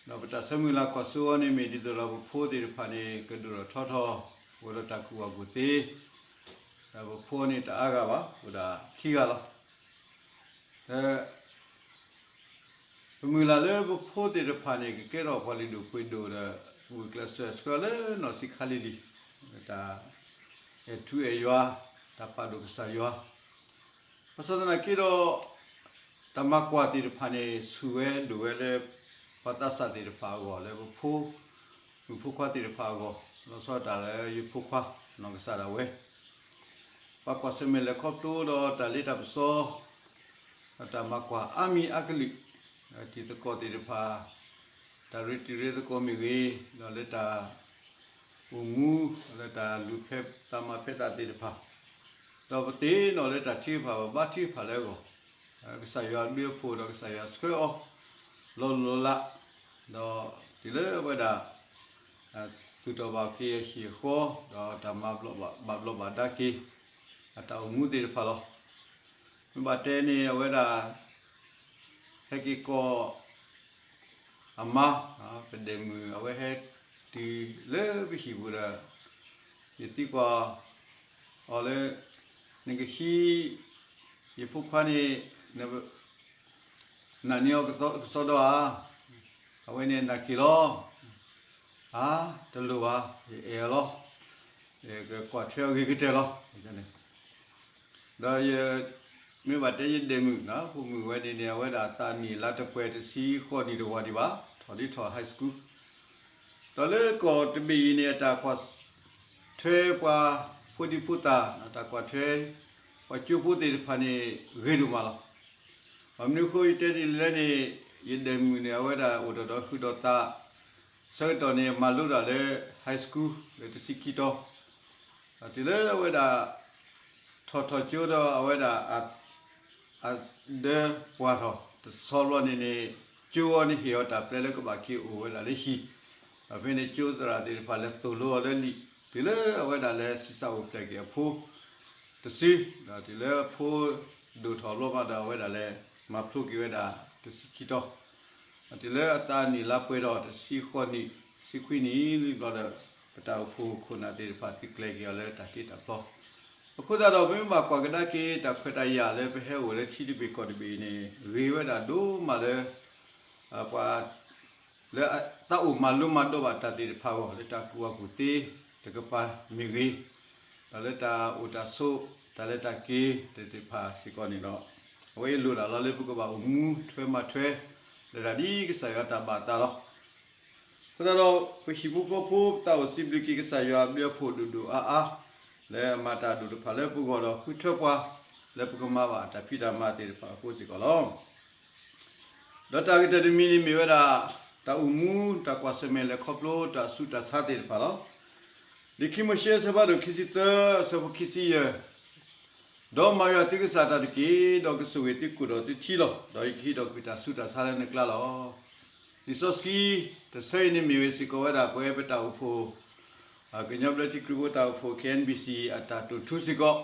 ဒီးပတၢ်ဆၢမုၢ်လၢ်ကွၢ်စိအီၤန့ၣ် မ့ၢ်ဒ်သိးဒီးပဖိသ့ၣ်တဖၣ်န့ၣ် ကဒိၣ်ထီၣ်ထီထီၣ်, အိၣ်ဒီးတၢ်ကူၣ်ဘၣ်ကူၣ်သ့, ဒီးပဖိန့ၣ်တအါဂၤဘၣ်, အိၣ်ဒၣ်ခံဂၤလီၤ. ဒီး ပမုၢ်လၢ်လၢပဖိသ့ၣ်တဖၣ်န့ၣ် ကကဲထီၣ်ပှၤလုၢ်ဒိၣ်ပှ့ၤဒိၣ်ဒီး ဂုာ်ကျဲးစၢးဆှၢလၢနီၢ်ဆံးခါလံၤလံၤ, တၢ်အဲၣ်ထူအဲၣ်ယွၤ, တၢ်ပာ်ဒိၣ်ကစၢ်ယွၤ, ဘၣ်ဆၣ်သနာ်က့ဒီး တၢ်မၤကွၢ်သ့ၣ်တဖၣ်န့ၣ် ဆူၣ်ဝဲဒိၣ်ဝဲလၢ ပှၤသးစၢ်သ့ၣ်တဖၣ်အဂီၢ် လၢပဖိမုၣ်ဖိခွါသ့ၣ်တဖၣ်အဂီၢ်, လီၤဆီဒၣ်တၢ်လၢယဖိခွါ နီၢ်ကစၢ်ဒၣ်ဝဲ ပှၤကွၢ်ဆၢၣ်မဲာ်လဲၤခီဖျိဒီးတၢ်လ့တၢ်ပစီ ဒီးတၢ်မၤကွၢ်အါမံၤအါကလုာ်, တံၤသကိးသ့ၣ်တဖၣ် တၢ်ရ့တံၤရ့သကိးမ့ၢ်ဂ့ၤ, ဒီးလၢတၢ်အိၣ်မူ လၢတၢ်လူၤဖဲသးမၤဖဲသးသ့ၣ်တဖၣ်, ဒီးပသ့ၣ်နီၣ်လၢတၢ်ထုကဖၣ် ပဘါထုကဖၣ်လၢအဂီၢ်, ကစၢ်ယွၤအဘျုးအဖှိၣ်ဒီးကစၢ်ယွၤဆှၢအီၤ လီၤလိၢ်လး, ဒီးတုၤလၢအဝဲဒၣ် သူၣ်ထီၣ်ဘၣ်က့ၤအဟံၣ်အဃီ ဒီးတၢ်မၤဘၣ်ဘျီးဘၣ်ဒါက့ၤ အတၢ်အိၣ်မူသ့ၣ်တဖၣ်လီၤ. မ့ၢ်ဘၣ်တဲန့ၣ် အဝဲဒၣ် ဟဲက့ၤကိး အမါ, ပဒဲၣ်မုၣ် အဝဲဟဲတုၤလၢပဟံၣ်ပူၤဒီး ယသံကွၢ်အီၤလၢ နကဟံး ယဖိခွါန့ၣ် နနာ်န့ၢ်အီၤကစီဒီဧါ, အဝဲန့ၣ်နာ်က့ၤလီၤ. အါ, တလိၣ်ဘၣ်, ယအဲၣ်အီၤလီၤ. ယကကွၢ်ထွဲအဂ့ၤကတၢၢ်လီၤ. ဒီးယ မ့ၢ်ဘၣ်တဲယဒဲၣ်မုၣ်, ဖိမုၣ်ဝဲန့ၣ်န့ၣ် အဝဲဒၣ်အသးနံၣ်လါတပှဲၤတဆံဃိးနံၣ်တဝီဒံးဘၣ်, ထီၣ်လံထီၣ် high school ဒီးလၢကီၢ်တဘ့ၣ်အံၤန့ၣ် အတၢ်ကွၢ်ထွဲပှၤဖိဒံဖိသၣ်, တၢ်ကွၢ်ထွဲပှၤကၠိဖိသ့ၣ်တဖၣ်န့ၣ် ဂ့ၤဒိၣ်မးလီၤ. ဘၣ်မနုၤအဃိယတဲဒ်လဲၣ်န့ၣ်, ယဒဲၣ်မုၣ်န့ၣ် အဝဲဒၣ်အိၣ်ဒီးဒီးဟုးဒီးသး, ဆၢကတီၢ်န့ၣ် မၤလိဒၣ်လၢ high school လၢတဆံခံတီၤ, တုၤလၢအဝဲဒၣ် ထီၣ်ထီၣ်ကၠိဒီးအဝဲဒၣ် အဒၢပှၢ်ထီၣ်တဆီဘျီန့ၣ်န့ၣ်, ကၠိအီၤန့ၣ်ဟ့ၣ်အီၤတၢ်ပျဲလၢကဘၣ်က့ၤအိၣ်ဝဲဒၣ်လၢဟံၣ်, ဒီးဖဲန့ၣ်ကၠိသရၣ်သ့ၣ်တဖၣ်လဲၤသိၣ်လိအီၤလၢလံာ်, တုၤလၢအဝဲဒၣ်လဲၤဆံးစၢ်အိၣ်ဖျဲၣ်က့ၤအဖိတစု, ဒီးတုၤလၢအဖိဒိၣ်ထီၣ်ဘျီမးဒီး အဝဲဒၣ်လဲၤမၤဖျိက့ၤဝဲဒၣ်တဆံခံတီၤ, တုၤလၢအသးနံၣ်လါပှဲၤဒီးတဆံဃိးနံၣ်, တဆံခွံနံၣ်လံဘျီဒီး ပတၢ်အိၣ်ဖှိၣ်ခိၣ်နၢ်သ့ၣ်တဖၣ်သုကျဲၤက့ၤအီၤလၢတၢ်တ့တၢ်ဖျီ, အဃိသတးဒီး ပမ့ၢ်ဘၣ်ကွၢ်ကဒါက့ၤ တၢ်ခွဲးတၢ်ယာ်လၢပဟဲအိၣ်လၢထံတဘ့ၣ်ကီၢ်တဘ့ၣ်အံၤန့ၣ် ဂ့ၤဝဲဒၣ်ဒိၣ်မးလၢ ပှၤ လၢသးအိၣ်မၤလိမၤဒိးဘၣ်တၢ်သ့ၣ်တဖၣ်အဂီၢ် လၢတၢ်ကူၣ်ဘၣ်ကူၣ်သ့တကပၤမ့ၢ်ဂ့ၤ, ဒီးလၢတၢ်အိၣ်တၢ်ဆိး တၢ်လဲၤတၢ်က့ၤသ့ၣ်တဖၣ်စ့ၢ်ကီးန့ၣ်ဒီး အဝဲအံၤလိၣ်ဒၣ်လီၤလၢပကဘၣ်အိၣ်မူထွဲမၤထွဲ လၢဒၣ်ဒ်ကစၢ်ယွၤတၢ်ဘၣ်အသးလီၤ. အဃိသတးဒီး ပဟံၣ်ဖိဃီဖိ ပသးအိၣ်စံးဘျုးက့ၤကစၢ်ယွၤအဘျုးအဖှိၣ်ဒိၣ်ဒိၣ်အါအါ လၢအမၤတၢ်ဒိၣ်တဖၣ်လၢပဂီၢ်ဒီးဃုထၢပှၤ လၢပကမၤဘၣ်တၢ်ဖံးတၢ်မၤသ့ၣ်တဖၣ်အဃိစ့ၢ်ကီးလီၤ. ဒီးတၢ်ကတၢၢ်တမံၤန့ၣ်မ့ၢ်ဝဲဒၣ် တၢ်အိၣ်မူ တၢ်ကွၢ်ဆၢၣ်မဲာ်လဲၤခီဖျိတၢ်ဆူးတၢ်ဆါသ့ၣ်တဖၣ်လီၤ. လံာ်ခံမိၤၡ့အဆၢဖးဒိၣ်ခံဆံသၢ အဆၢဖိခံဆံယဲၢ်, ဒီးမၤယွၤသုကစၢ်တၢ်တက့ၢ်, ဒီးကဆိၣ်ဂ့ၤသုကိၣ်ဒီးသုထံလီၤ. ဒီးယကဟံးဒီးကွံာ်တၢ်ဆူးတၢ်ဆါလၢနကျါလီၤ. လံာ်စီဆှံတဆၢအံၤန့ၣ်မ့ၢ်ဝဲစ့ၢ်ကီးဝဲဒၣ်ပဝဲပတၢ်အိၣ်ဖှိၣ် ကညီဘျၢထံခရံာ်ဖိတၢ်အိၣ်ဖှိၣ် K N B C အတၢ်တိာ်ထူစ့ၢ်ကီး,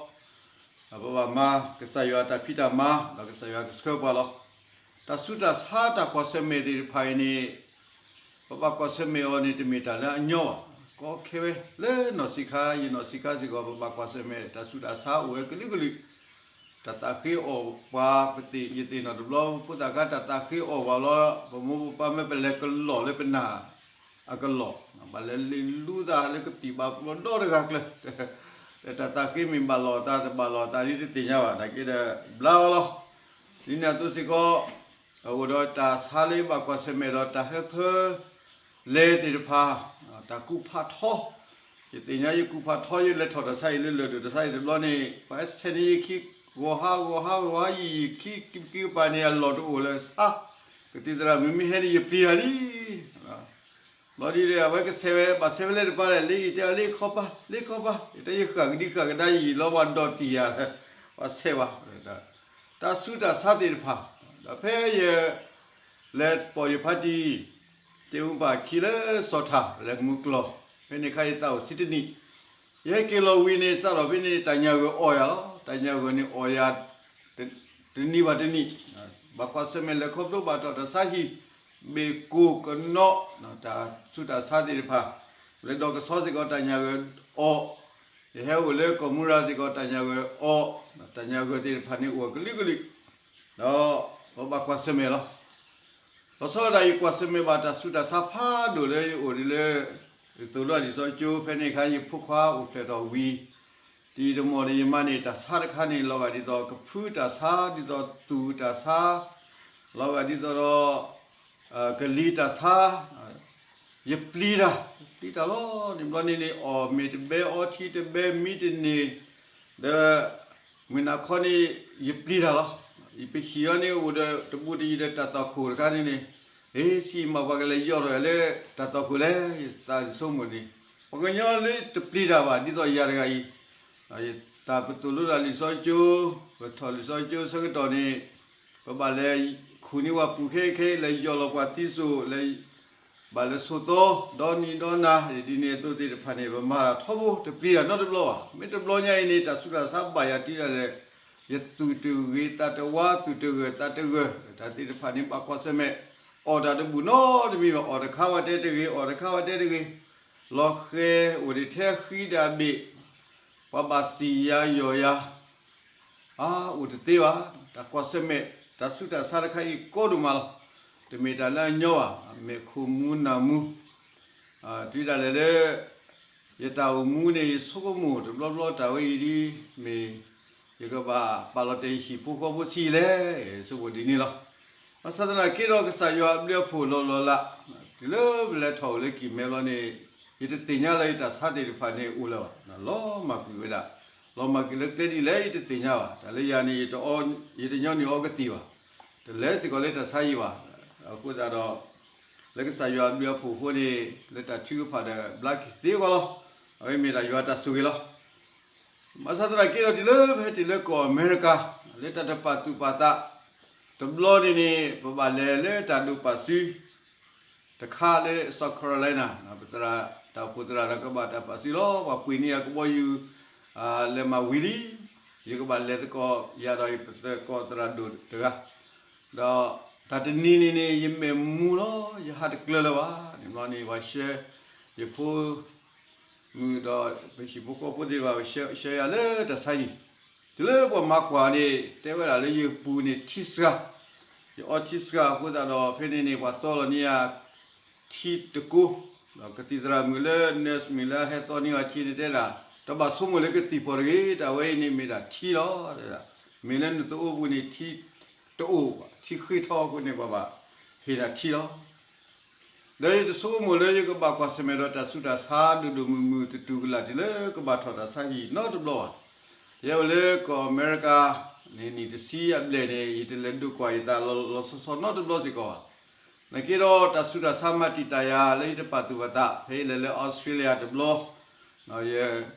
ပဘၣ်မၤကစၢ်ယွၤတၢ်ဖံးတၢ်မၤ ဒီးကစၢ်ယွၤကဆှၢပှၤလီၤ. တၢ်ဆူးတၢ်ဆါတၢ်ကွၢ်ဆၢၣ်မဲာ်သ့ၣ်တဖၣ်အံၤန့ၣ် ပဘၣ်ကွၢ်ဆၢၣ်မဲာ်အီၤန့ၣ် တမ့ၢ်တၢ်လၢအညီဘၣ်. ကီခဲဝဲလၢနီၢ်ဆံးခါ ယနီၢ်ဆံးခါစ့ၢ်ကီး ပဘၣ်ကွၢ်ဆၢၣ်မဲာ်တၢ်ဆူးတၢ်ဆါအိၣ်ဝဲကလုာ်ကလုာ်, တၢ်သးဃ့အီၣ်ပှၤ ပသ့ၣ်ယသ့ၣ်နီၣ်တဘျီ ပဖိသၣ်ခါတၢ်သးဃ့အီၣ်ပှၤလီၤ. ပမိၢ်ပပၢ်မ့ၢ်ပလဲၤကလီၢ်လၢပနၢ်အကလီၢ်, ဘၣ်လဲၤလ့လူသးလၢကသံၣ်ဘၣ်ပျီဒီတဂၤကျၢၤ, တၢ်သးဃ့မ့ၢ်ဘၣ်လီၤအသးတဘၣ်လီၤအသးဒ်တသ့ၣ်ညါဘၣ် နာ်က့ဒီး ဘျါအီၤလီၤ. ဒ်န့ၣ်အသိးစ့ၢ်ကီး အအိၣ်ဒီးတၢ်ဆါလၢဘၣ်ကွၢ်ဆၢၣ်မဲာ်ဒီးတၢ်ဟၢဖၢလဲၤသ့ၣ်တဖၣ်, တၢ်ကူးဖးထီ, ယသ့ၣ်ညါယကူးဖးထီ ယလဲၤထီၣ်တၢ်ဆါအံၤလၢလၢၢ်ဒိၣ်တၢ်ဆါအံၤတဘျီန့ၣ် ပှၤဆဲးန့ၢ်ယခံ ဂီၤဟါဂီၤဟါဂီၤဟါယံာ်ယံာ်ခံ ခံကပၤန့ၣ် အလီၢ်တအိၣ်လၢဆါ, ကသံၣ်သရၣ်မုၣ်မ့ၢ်ဟဲန့ၣ် ယပျံၤတၢ်လံ ဘျီဒ်ဒီး အဝဲကဆဲးဝဲ ဘၣ်ဆဲးဝဲလဲၣ်တပၤလဲၣ် လၢအံၤတဲအီၤလၢခီပၤ လၢခီပၤ ယတဲယဃၣ်ကဒံဃၣ်ကဒါယံာ်လီၤ ပှၤဒီးတံၢ်ယၤ ပှၤဆဲးဝဲ တၢ်ဆူးတၢ်ဆါသ့ၣ်တဖၣ်, ဒီးဖဲယ လဲၤပိာ်ယဖါတံၢ် တ့ၢ်အူပၣ်ခံလၢစီၤထၣ် လဲၤမူကျီၢ်, ဖဲန့ၣ်ခါယသးအိၣ်ဆံတနံၣ်, ယဟဲက့ၤလီၤဝံၤန့ၣ် စးထီၣ်ဖဲန့ၣ် တၢ်ညၣ်ဂိၢ်အီၣ်ယၤလီၤ. တၢ်ညၣ်ဂိၢ်န့ၣ်အီၣ်ယၤ တနံၤဘၣ်တနံၤ, ဘၣ်ကွၢ်ဆၢၣ်မဲာ်လဲၤခီဖျိဘၣ်တီၢ်တၢ်ဆါဟံၣ်, ဘ့ၣ်ကိၢ်ကနီး, တၢ်ဆူးတၢ်ဆါသ့ၣ်တဖၣ်, လဲၤဒီးကဆီစ့ၢ်ကီးတၢ်ညၣ်ဂိၢ်အီၣ်, ယဟဲအိၣ်လၢကီၢ်မူရၤစ့ၢ်ကီးတၢ်ညၣ်ဂိၢ်အီၣ်, တၢ်ညၣ်ဂိၢ်သ့ၣ်တဖၣ်န့ၣ်အိၣ်ကလုာ်ကလုာ်, ဒီးပဘၣ်ကွၢ်ဆၢၣ်မဲာ်လီၤ. လီၤဆီဒၣ်ယကွၢ်ဆၢၣ်မဲာ်ဘၣ်တၢ်ဆူးတၢ်ဆါဖးဒိၣ်လၢယအိၣ်ဒ်လၢ ယသိၣ်လိလံာ်စီဆှံကၠိ ဖဲန့ၣ်အခါ ယဖိခွါအိၣ်ဖျဲၣ်ထီၣ်ဝံၤ, တံၤတမီၢ်ဒီးယမါန့ၣ် တၢ်ဆါတခါန့ၣ် လီၤဂာ်ဒ်သိးကဖုတၢ်ဆါ ဒ်သိးသူၣ်တၢ်ဆါ, လီၤဂာ်ဒ်သိးဒီး ကလံၤတၢ်ဆါ, ယပျံၤတၢ်, ပျံၤတၢ်လီၤ. န့ၣ်ဘျီန့ၣ်န့ၣ် အီၣ်မ့ၤတဘဲ အီထံတဘဲ မံတန့ၢ်, ဒီး မုၢ်နၤခီန့ၣ် ယပျံၤတၢ်လီၤ. ယပဟံၣ်အီၤန့ၣ် အိၣ်ဒီးတဘူးတယံၤဒီးတၢ်သွၣ်ခိၣ်တခါန့ၣ်န့ၣ်, အ့ ဆံးမး ပှၤကလဲၤယီၢ်ထီၣ်ယၤလၢတၢ်သွၣ်ခိၣ်လဲၣ်, ယသးဆိကမိၣ်န့ၣ်, ပှၤကညီလၢတပျံၤတၢ်ဘၣ် ဒ်သိးယၤတဂၤအံၤ, တၢ်ပသိၣ်လိတၢ်လံာ်စီဆှံကၠိ, ပထီၣ်လံာ်စီဆှံကၠိဆၢကတီၢ်န့ၣ်, ပဘၣ်လဲၤခူၣ်န့ၢ်ပှၤပူၤခဲခဲ လဲၤယီၢ်လီၤပှၤသံစိၣ်, လဲၤ ဘၣ်လဲၤဆိးသီ ဒီနံၤဒီနၤ ဒ်န့ၣ်အသိးသ့ၣ်တဖၣ်န့ၣ် ပမၤတၢ်ထီဘိ တပျံၤတၢ်နီတဘျီဘၣ်. မ့ၢ်တဘျီညါအံၤန့ၣ် တၢ်ဆူးတၢ်ဆါဘၣ်ယၤတုၤဒၣ်လဲာ်, ယသူၣ်တဂ့ၤသးတဝါ သူၣ်တဂၢၢ်သးတဂၢၢ်, တၢ်သ့ၣ်တဖၣ်န့ၣ် ဘၣ်ကွၢ်ဆၢၣ်မဲာ်, အီၣ်တၢ်တဘူၣ်နီတမံၤဘၣ်, အီၣ်တခါဝဲတဲတဂ့ၤ အီၣ်တခါဝဲတဲတဂ့ၤ, လီၤဃဲၤအိၣ်ဒံးထဲဃံဒီးအဘ့ၣ်, ပှၤဘၣ်စံၣ်ယၤယီၢ်ယၤ အါ အိၣ်တသ့ဘၣ်. တၢ်ကွၢ်ဆၢၣ်မဲာ် တၢ်ဆူးတၢ်ဆါတခါအံၤကီဒိၣ်မးလီၤ. တမ့ၢ်တၢ်လၢအညီဘၣ်, မဲာ်ခိၣ်မူနၢ်မူ, တုၤဒၣ်လဲာ်လၢ ယတၢ်အိၣ်မူန့ၣ် ယဆိကမိၣ်တဘျီဘျီတၢ်ဝဲအံၤဒ် မ့ၢ် ယကဘၣ်ပာ်လီၤတဲာ်ယဟံၣ်ဖိဃီဖိဆံးလဲၣ်, ဆိကမိၣ်ဒ်န့ၣ်လီၤ. ဘၣ်ဆၣ်သနာ်က့ဒီး ကစၢ်ယွၤအဘျုးအဖှိၣ်လီၤလီၤလး, တုၤလၢပလဲၤထီၣ်အိၣ်လၢကံၢ်မဲဘျီန့ၣ်, ယတသ့ၣ်ညါလၢယတၢ်ဆါသ့ၣ်တဖၣ်န့ၣ်အိၣ်လၢၤဘၣ်, လီၤမၢ်ကွံာ်ဝဲဒၣ်, လီၤမၢ်ကွံာ်လၢကျဲဒ်လဲၣ် ယတသ့ၣ်ညါဘၣ်. တၢ်လၢယၤန့ၣ် ယတညီနုၢ်အီကသံၣ်ဘၣ်, တလဲၤစ့ၢ်ကီးလၢတၢ်ဆါယံၤဘၣ်. အဃိသတးဒီး လၢကစၢ်ယွၤအဘျုးအဖှိၣ်အဃိန့ၣ် လၢတၢ်ထုကဖၣ်ဒီး ဘျါက့ၤသ့အဂီၢ်လီၤ. အဝဲမ့ၢ်ဒၣ်ယွၤတၢ်ဆိၣ်ဂ့ၤလီၤ. ဘၣ်ဆၣ်သနာ်က့ဒီး တုၤလၢပဟဲတုၤလၢကီၢ်အမဲရကၤ လၢတၢ်တပာ်သူၣ်ပာ်သးတဘျီန့ၣ်န့ၣ် ပဘၣ်လဲၤလၢတၢ်ဒိးပာ်စု တခါလၢ South Carolina, ပသရၣ်တၢ်အိၣ်ဖှိၣ်သရၣ်ဒီးကဘၣ်တၢ်ပာ်စုလီၤ. ပှၤပှ့ၤန့ၢ်ယၤကဘီယူၤ လဲၤမၤဝံၤလံ, ယကဘၣ်လဲၤသကိးယၤဒီးယပသကိးသရၣ်ဒိၣ်တဂၤ, ဒီးတၢ်တနံၤန့ၣ်န့ၣ် ယမဲာ်မူလီၤ, ယဟးတကျၢၤလၢၤဘၣ်. န့ၣ်ဘျီန့ၣ် ပှၤဆှၢ ယဖိမုၣ်ဒီးပဟံၣ်ဖိဃီဖိသ့ၣ်တဖၣ် ဆှၢယၤလၢတၢ်ဆါဟံၣ်, တုၤလၢပှၤမၤကွၢ်န့ၣ် တဲဝဲဒၣ်လၢယပူၤန့ၣ်ထံစှၤ, ယအီထံစှၤအဃိသတးဒီး ဖဲန့ၣ်န့ၣ် ပှၤသီလီၤန့ၢ်ယၤထံတကိ, ဒီးကသံၣ်သရၣ်မုၣ်လၢ nurse မုၣ်လၢအဟဲသီန့ၢ်အီၤထံန့ၣ်တဲဒၣ်, တဘၣ်ဆိကမိၣ်လၢကသံၣ်ဖီၣ်တဂ့ၤ, တၢ်ဝဲအံၤန့ၣ်မ့ၢ်ဒၣ်ထံလီၤ, မ့ၢ်လၢနသးအိၣ်ပူၤန့ၣ်ထံတအိၣ်ဘၣ်, ထံဃ့ထီအဃိန့ၣ် ပှၤဘၣ်ဟ့ၣ်ဒၣ်ထံလီၤ. ဒီးယတဆိကမိၣ်လၢယကဘၣ်ကွၢ်ဆၢၣ်မဲာ်ဒီးတၢ်ဆူးတၢ်ဆါဒိၣ်ဒိၣ်မုၢ်မုၢ်တတူၢ်ကလာ်တုၤလၢကဘၣ်ထီၣ်တၢ်ဆါဟံၣ်နီတဘျီဘၣ်. ယဲအိၣ်လၢကီၢ်အမဲရကၤန့ၣ် နံၣ်တဆံအဘျဲၣ်န့ၣ် ယတလဲၤဒိးကွၢ်ယသးလီၤလီၤဆီဆီနီတဘျီစ့ၢ်ကီးဘၣ်. နာ်က့ဒီးတၢ်ဆူးတၢ်ဆါမၤတံာ်တာ်ယၤလၢယတပာ်သူၣ်ပာ်သး ဖဲယလဲၤလၢအီစထြ့လယါတဘျီ ယ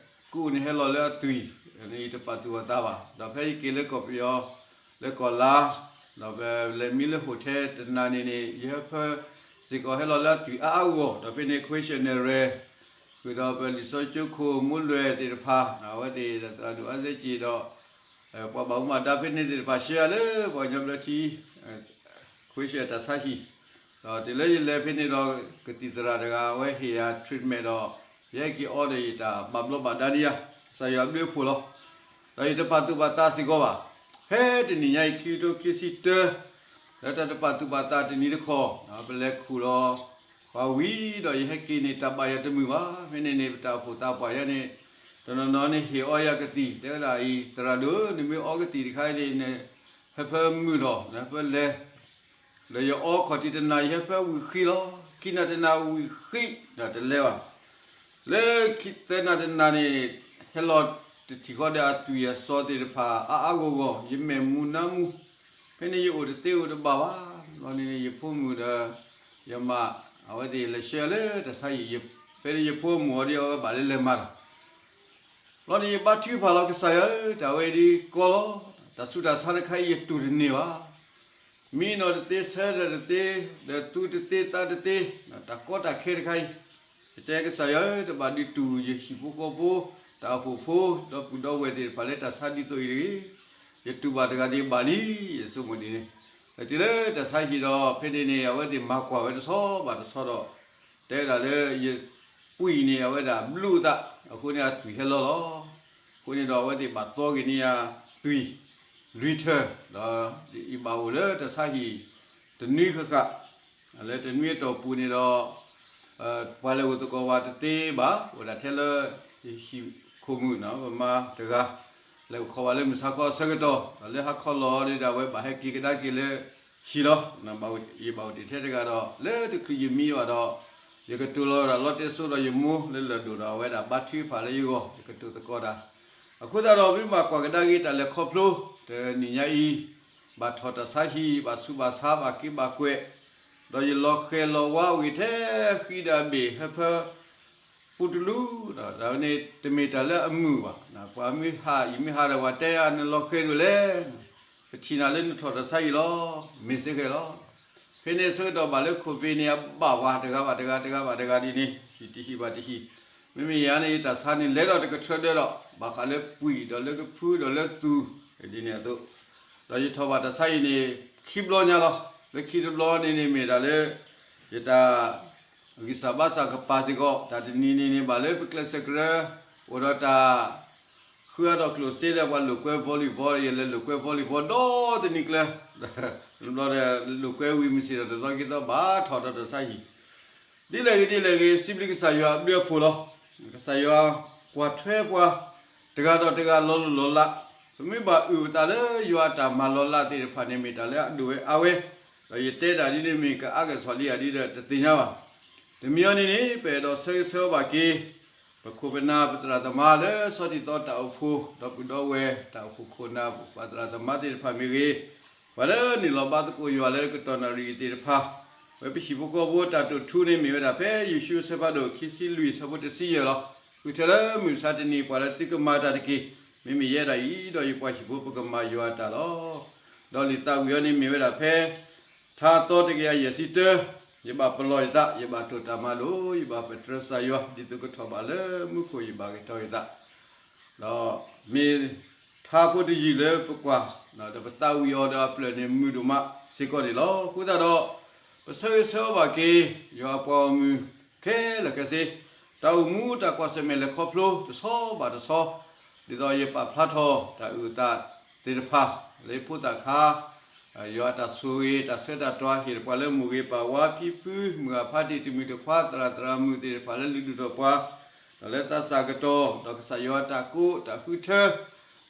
ကိးန့ၣ်ဟဲလီၤလၢအသွံၣ်, ယတပာ်သူၣ်ပာ်သးဘၣ်. ဒီးဖဲယက့ၤလၢကီၢ်ပယီၤ လၢကီၢ်လါ, ဒီးပလဲၤမံလၢ hotel တနၤန့ၣ်န့ၣ် ယဟၢဖၢစ့ၢ်ကီးဟဲလီၤလၢအသွံၣ်အါအါဂီၢ်ဂီၢ်, ဒီးဖဲန့ၣ် questionnaire ဃုာ်ဒီးပလံာ်စီဆှံကၠိခိၣ်မိၢ်လွဲၢ်သ့ၣ်တဖၣ်, အဝဲသ့ၣ်သရၣ်ဒိၣ်အါစဲက့ၤဒီး ပှၤဘၣ်မူဘၣ်ဒါဖဲန့ၣ်သ့ၣ်တဖၣ် ဆှၢယၤလၢပှၤကညီဘျၢထံ ခွ့ဆှၢတၢ်ဆါဟံၣ်, ဒီးတုၤလၢယလဲၤဖဲန့ၣ်ဒီး ကသံၣ်သရၣ်တဂၤ အဝဲဟ့ၣ်ယၤ treatment ဒီး ယဟဲက့ၤအီဒီးယတၢ်ဘၣ်ဘျီးဘၣ်ဒါန့ၢ်ယၤ, ကစၢ်ယွၤအဘျုးအဖှိၣ်လီၤ. ဒီးယတပာ်သူၣ်ပာ်သးစ့ၢ်ကီးဘၣ်. ဖဲတနံၤညါအံၤ ခံကထိခံဆံတၢ လၢတၢ်တပာ်သူၣ်ပာ်သးတနံၤတခီ, ပလဲၤခူၣ်လီၤ ပှၤဝံၤဒီးယဟဲက့ၤန့ၣ် တၢ်ဘၣ်ယၤတမုာ်ဘၣ်. ဖဲန့ၣ်န့ၣ် ပတၢ်အိၣ်ဖှိၣ်သးပှၢ်ယၤန့ၣ် တနီၤနီၤန့ၣ်ဟ့ၣ်အီယၤကသံၣ် တဲဝဲဒၣ်အံၤ သရၣ်ဒိၣ်ဧၢ နမ့ၢ်အီကသံၣ်တခါအံၤန့ၣ် နဟၢဖၢမုာ်ထီၣ် နဟၢဖၢလဲၤ ဒီးယအီခီၣ်ထံးတနၤ ယဟၢဖၢဝံၤဃံလီၤ. ခံနၤတနၤဝံၤဃံ ဒီးတလဲၤဘၣ်. လၢခံသၢနၤတနၤန့ၣ် ဟဲလီၤတထံၣ်ဃီဒီးအသွံၣ်အစီသ့ၣ်တဖၣ် အါအါဂီၢ်ဂီၢ် ယမဲာ်မူနါမူ, ဖဲန့ၣ်ယအိၣ်တသ့အိၣ်တဘၣ်ဘၣ်. ဘျီန့ၣ်န့ၣ် ယဖိမုၣ်ဒီးယမါ အဝဲသ့ၣ်လဲၤဆှၢလၢတၢ်ဆါဟံၣ်, ဖဲန့ၣ်ယဖိမုၣ်အီၤဒီးအဝဲဘၣ်လၢလဲၤမၤတၢ် ဘျီန့ၣ် ယဘါထုကဖၣ်လီၤ ကစၢ်ယွၤဧၢ, တၢ်ဝဲအံၤဒ်ကီလီၤ. တၢ်ဆူးတၢ်ဆါတခါအံၤ ယတူၢ်တန့ၢ်ဘၣ်. မံနီၤတသ့ ဆၢထၢၣ်တသ့, ဒီးသူတသ့သးတသ့, တၢ်ကီတၢ်ခဲတခါအံၤ, ယတဲကစၢ်ယွၤဧၢ, တဘၣ်ဒုးတူၢ်ယဟံၣ်ဖိဃီဖိ, တၢ်အိၣ်ဖှိၣ်ဖိ, ဒီပုၢ်ဒီဝဲၢ်သ့ၣ်တဖၣ်လၢတၢ်ဆါဒ်သိးအံၤတဂ့ၤ. ယတူၢ်ဘၣ်တဂၤဒ်ဘၣ်လံ, ယဆိကမိၣ်ဒ်န့ၣ်. ဒီးတုၤလၢတၢ်ဆါဟံၣ်ဒီး ဖဲန့ၣ်န့ၣ် အဝဲသ့ၣ်မၤကွၢ်ဝဲတဆီဘၣ်တဆီဒီး တဲဝဲဒၣ်လၢ ယပှံၢ်န့ၣ် အဝဲဒၣ်ဘျုးအသး, အဃိန့ၣ်အသွံၣ်ဟဲလီၤလီၤ. အဃိန့ၣ်ဒီးအဝဲသ့ၣ်ဘၣ်သီက့ၤန့ၢ်ယၤသွံၣ်လွံၢ်ထၢၣ်, ဒီးယဘၣ်အိၣ်လၢတၢ်ဆါဟံၣ်တနွံဃၣ်ဃၣ်, လၢတနွံအတီၢ်ပူၤန့ၣ်ဒီး ပှၤလဲၤအိၣ်သကိးဝဲတသ့ဘၣ်, အိၣ်ဒၣ်ထဲလၢယဟံၣ်ခိၣ်မုၣ်နီၤ ပမါတဂၤ လဲၤအိၣ်ခိးဝဲလၢမုၢ်ဆါခီအဆၢကတီၢ်, ဒီးလၢဟါခီလီၤဒီး အဝဲဘၣ်ဟဲက့ၤကဒါက့ၤလၢ ဟံၣ်လီၤ. ယဘၣ်အိၣ်တ့ၢ်ထဲတဂၤဒီး လၢတချုးယမံဘၣ်ဒီး ယကတိၤလီၤဒၣ်လီတဲစိဒီးယမိၢ်လၢလၢၢ်ဒိၣ်ဒီး အဝဲဒၣ်ဘါထုကဖၣ်လၢယဂီၢ် ယကတိၤသကိးတၢ်. အဃိသတးဒီး မ့ၢ်ဘၣ်ကွၢ်ကဒါက့ၤတၢ်လဲၤခီဖျိ တနံၤညါအံၤ ဘၣ်ထီၣ်တၢ်ဆါဟံၣ် ဘၣ်ဆူးဘၣ်ဆါ ဘၣ်က့ဘၣ်ကွဲး ဒီးယလီၤဃဲၤလီၤဝါအိၣ်ဂ့ၤထဲဃံဒီးအဘ့ၣ်ဟၢဖၢ ပူတလူ, ဒီးန့ၣ်တမ့ၢ်တၢ်လၢအမုာ်ဘၣ်. ပှၤမ့ၢ်ဟးအံၤမ့ၢ်ဟးဒီး ပှၤတဲယၤနလီၤဃဲၤဒိၣ်လဲၣ်, ပထံၣ်နၤလၢနထီၣ်တၢ်ဆါဟံၣ်လီၤ, မ့ၢ်စ့ၢ်ကီးလီၤ. ဖဲန့ၣ်ဆၢကတီၢ်ဘၣ်လၢ COVID န့ၣ် အဘၣ်ပှၤတဂၤဘၣ်တဂၤ တဂၤဘၣ်တဂၤဒ်န့ၣ် ဟံၣ်တဟံၣ်ဘၣ်တဟံၣ်, မ့မ့ၢ်ယၤန့ၣ် ယတၢ်ဆါန့ၣ် လဲၤဒီးတကထၢဒၢဒီး ဘၣ်ဃးလၢပှံၢ်ဒီးလၢကဖုဒီးလၢသူၣ် ဒ်န့ၣ်အသိး, ဒီးယထီၣ်ဘၣ်တၢ်ဆါဟံၣ်န့ၣ် ခံဘျီညါလီၤ. လၢခံတဘျီန့ၣ်န့ၣ်မ့ၢ်ဒၣ်လၢ ယတၢ် ဂံၢ်စၢ်ဘါစၢ်ကပၤစ့ၢ်ကီး တၢ်တနံၤန့ၣ်န့ၣ် ဘၣ်လၢပကျဲးစၢးကရၢ အိၣ်ဒီးတၢ် ဃုအါထီၣ်ကျိၣ်စ့လၢပှၤလိာ်ကွဲ volleyball ယလဲၤလိာ်ကွဲ volleyball ဒီတနံၤကျၢၤ, တဘျီဒီး လိာ်ကွဲဝံၤမုၢ်ဆ့ၣ်ဒီးတသီက့ၤသီဘၣ်ထီၣ်ဒီးတၢ်ဆါဟံၣ်, ဒ်လဲၣ်ဂ့ၤဒ်လဲၣ်ဂ့ၤ စံးဘျုးကစၢ်ယွၤအဘျုးအဖှိၣ်လီၤ. ကစၢ်ယွၤကွၢ်ထွဲပှၤ တဂၤဒီးတဂၤလီၤလိၢ်လီၤလး, ပမ့ၢ်ဘၣ်အုၣ်ပသးလၢယွၤအတၢ်မၤလီၤလးသ့ၣ်တဖၣ်န့ၣ် မ့ၢ်တၢ်လၢအဒိၣ်ဝဲအါဝဲ, ဒီးယတဲဒၣ်ဒ်န့ၣ်မ့ၢ်ကအါကစီၣ်လံဧါဒ်ဒီးတသ့ၣ်ညါဘၣ်. တမံၤအံၤန့ၣ်န့ၣ် ပအဲၣ်ဒိးဆၢဂ့ၤဆၢဝါဘၣ်က့ၤ ပခိၣ်ပနၢ်ပသရၣ်သမါလၢဆီထံသီတၢ်အိၣ်ဖှိၣ် ဒီပုၢ်ဒီဝဲၢ်တၢ်အိၣ်ဖှိၣ်ခိၣ်နၢ် ပသရၣ်သမါသ့ၣ်တဖၣ်မ့ၢ်ဂ့ၤ, ပှၤလၢနုာ်လီၤဘါသကိးယွၤလၢကတီၢ်နၣ်ရံၣ်အံၤသ့ၣ်တဖၣ်, ဝဲပဟံၣ်ဖိဃီဖိတၢ်တိာ်ထူန့ၣ်မ့ၢ်ဝဲဒၣ်ဖဲယ့ၣ်ၡူးအဆၢဖးဒိၣ်ခံဆံလွံၢ်အဆၢဖိတဆံယဲၢ်လီၤ. ဃုထၢလၢမုၢ်မဆါတနံၤပှၤလၢသုကမၤတၢ်တက့ၢ်, မ့မ့ၢ်ယဲဒၣ်အံၤ ဒီးယပှၤဟံၣ်ဖိပကမၤယွၤအတၢ်လီၤ. ဒီးလံာ်သးဝံၣ်အံၤန့ၣ်မ့ၢ်ဝဲဒၣ်ဖဲ ထါသီတကယၤယဲၢ်ဆံတၢ, ယဘၣ်ပလီၢ်ယသး, ယဘၣ်တိာ်တၢ်မၤဒိၣ်, ယဘၣ်ပတြၢၤကစၢ်ယွၤ ဒ်သိးကထီၣ်ဘးလၢမူခိၣ် ယဘၣ်က့ၤထီၣ်ယသး, ဒီးမ့ၢ်ထါဖိတယုၢ်လၢပကွၢ်, ဒီးပသးဝံၣ်အီၤဒီးအပျၢၢ်န့ၣ်မုာ်ဒိၣ်မးစ့ၢ်ကီးန့ၣ်လီၤ. အဃိသတးဒီး ပဆၢဂ့ၤဆၢဝါဘၣ်က့ၤ ယွၤအပှၤဂီၢ်မုၢ်ခဲလၢာ်ခဲဆ့, တၢ်အိၣ်မူတၢ်ကွၢ်ဆၢၣ်မဲာ်လဲၤခီဖျိတဆီဘၣ်တဆီ, ဒ်သိးယပာ်ဖျါထီၣ်တၢ်အုၣ်အသးသ့ၣ်တဖၣ် လၢယဖိသၣ်ခါ ယွၤအတၢ်ဆိၣ်ဂ့ၤ တၢ်ဆၢတၢ်တွၤ ဟ့ၣ်တပှၤလၢမိၢ်ဂ့ၤပၢ်ဝါဖံဖု မုၢ်ဂၢ်ဖါတံၢ်တမုၢ်တခွါ သရၣ်သရၣ်မုၣ်သ့ၣ်တဖၣ်လၢလုၢ်ဒိၣ်ထီၣ်ပှၤ, ဒီးလၢသးစၢ်ကတီၢ် ဒီးကစၢ်ယွၤတၢ်ကိးတၢ်ဃုထၢ,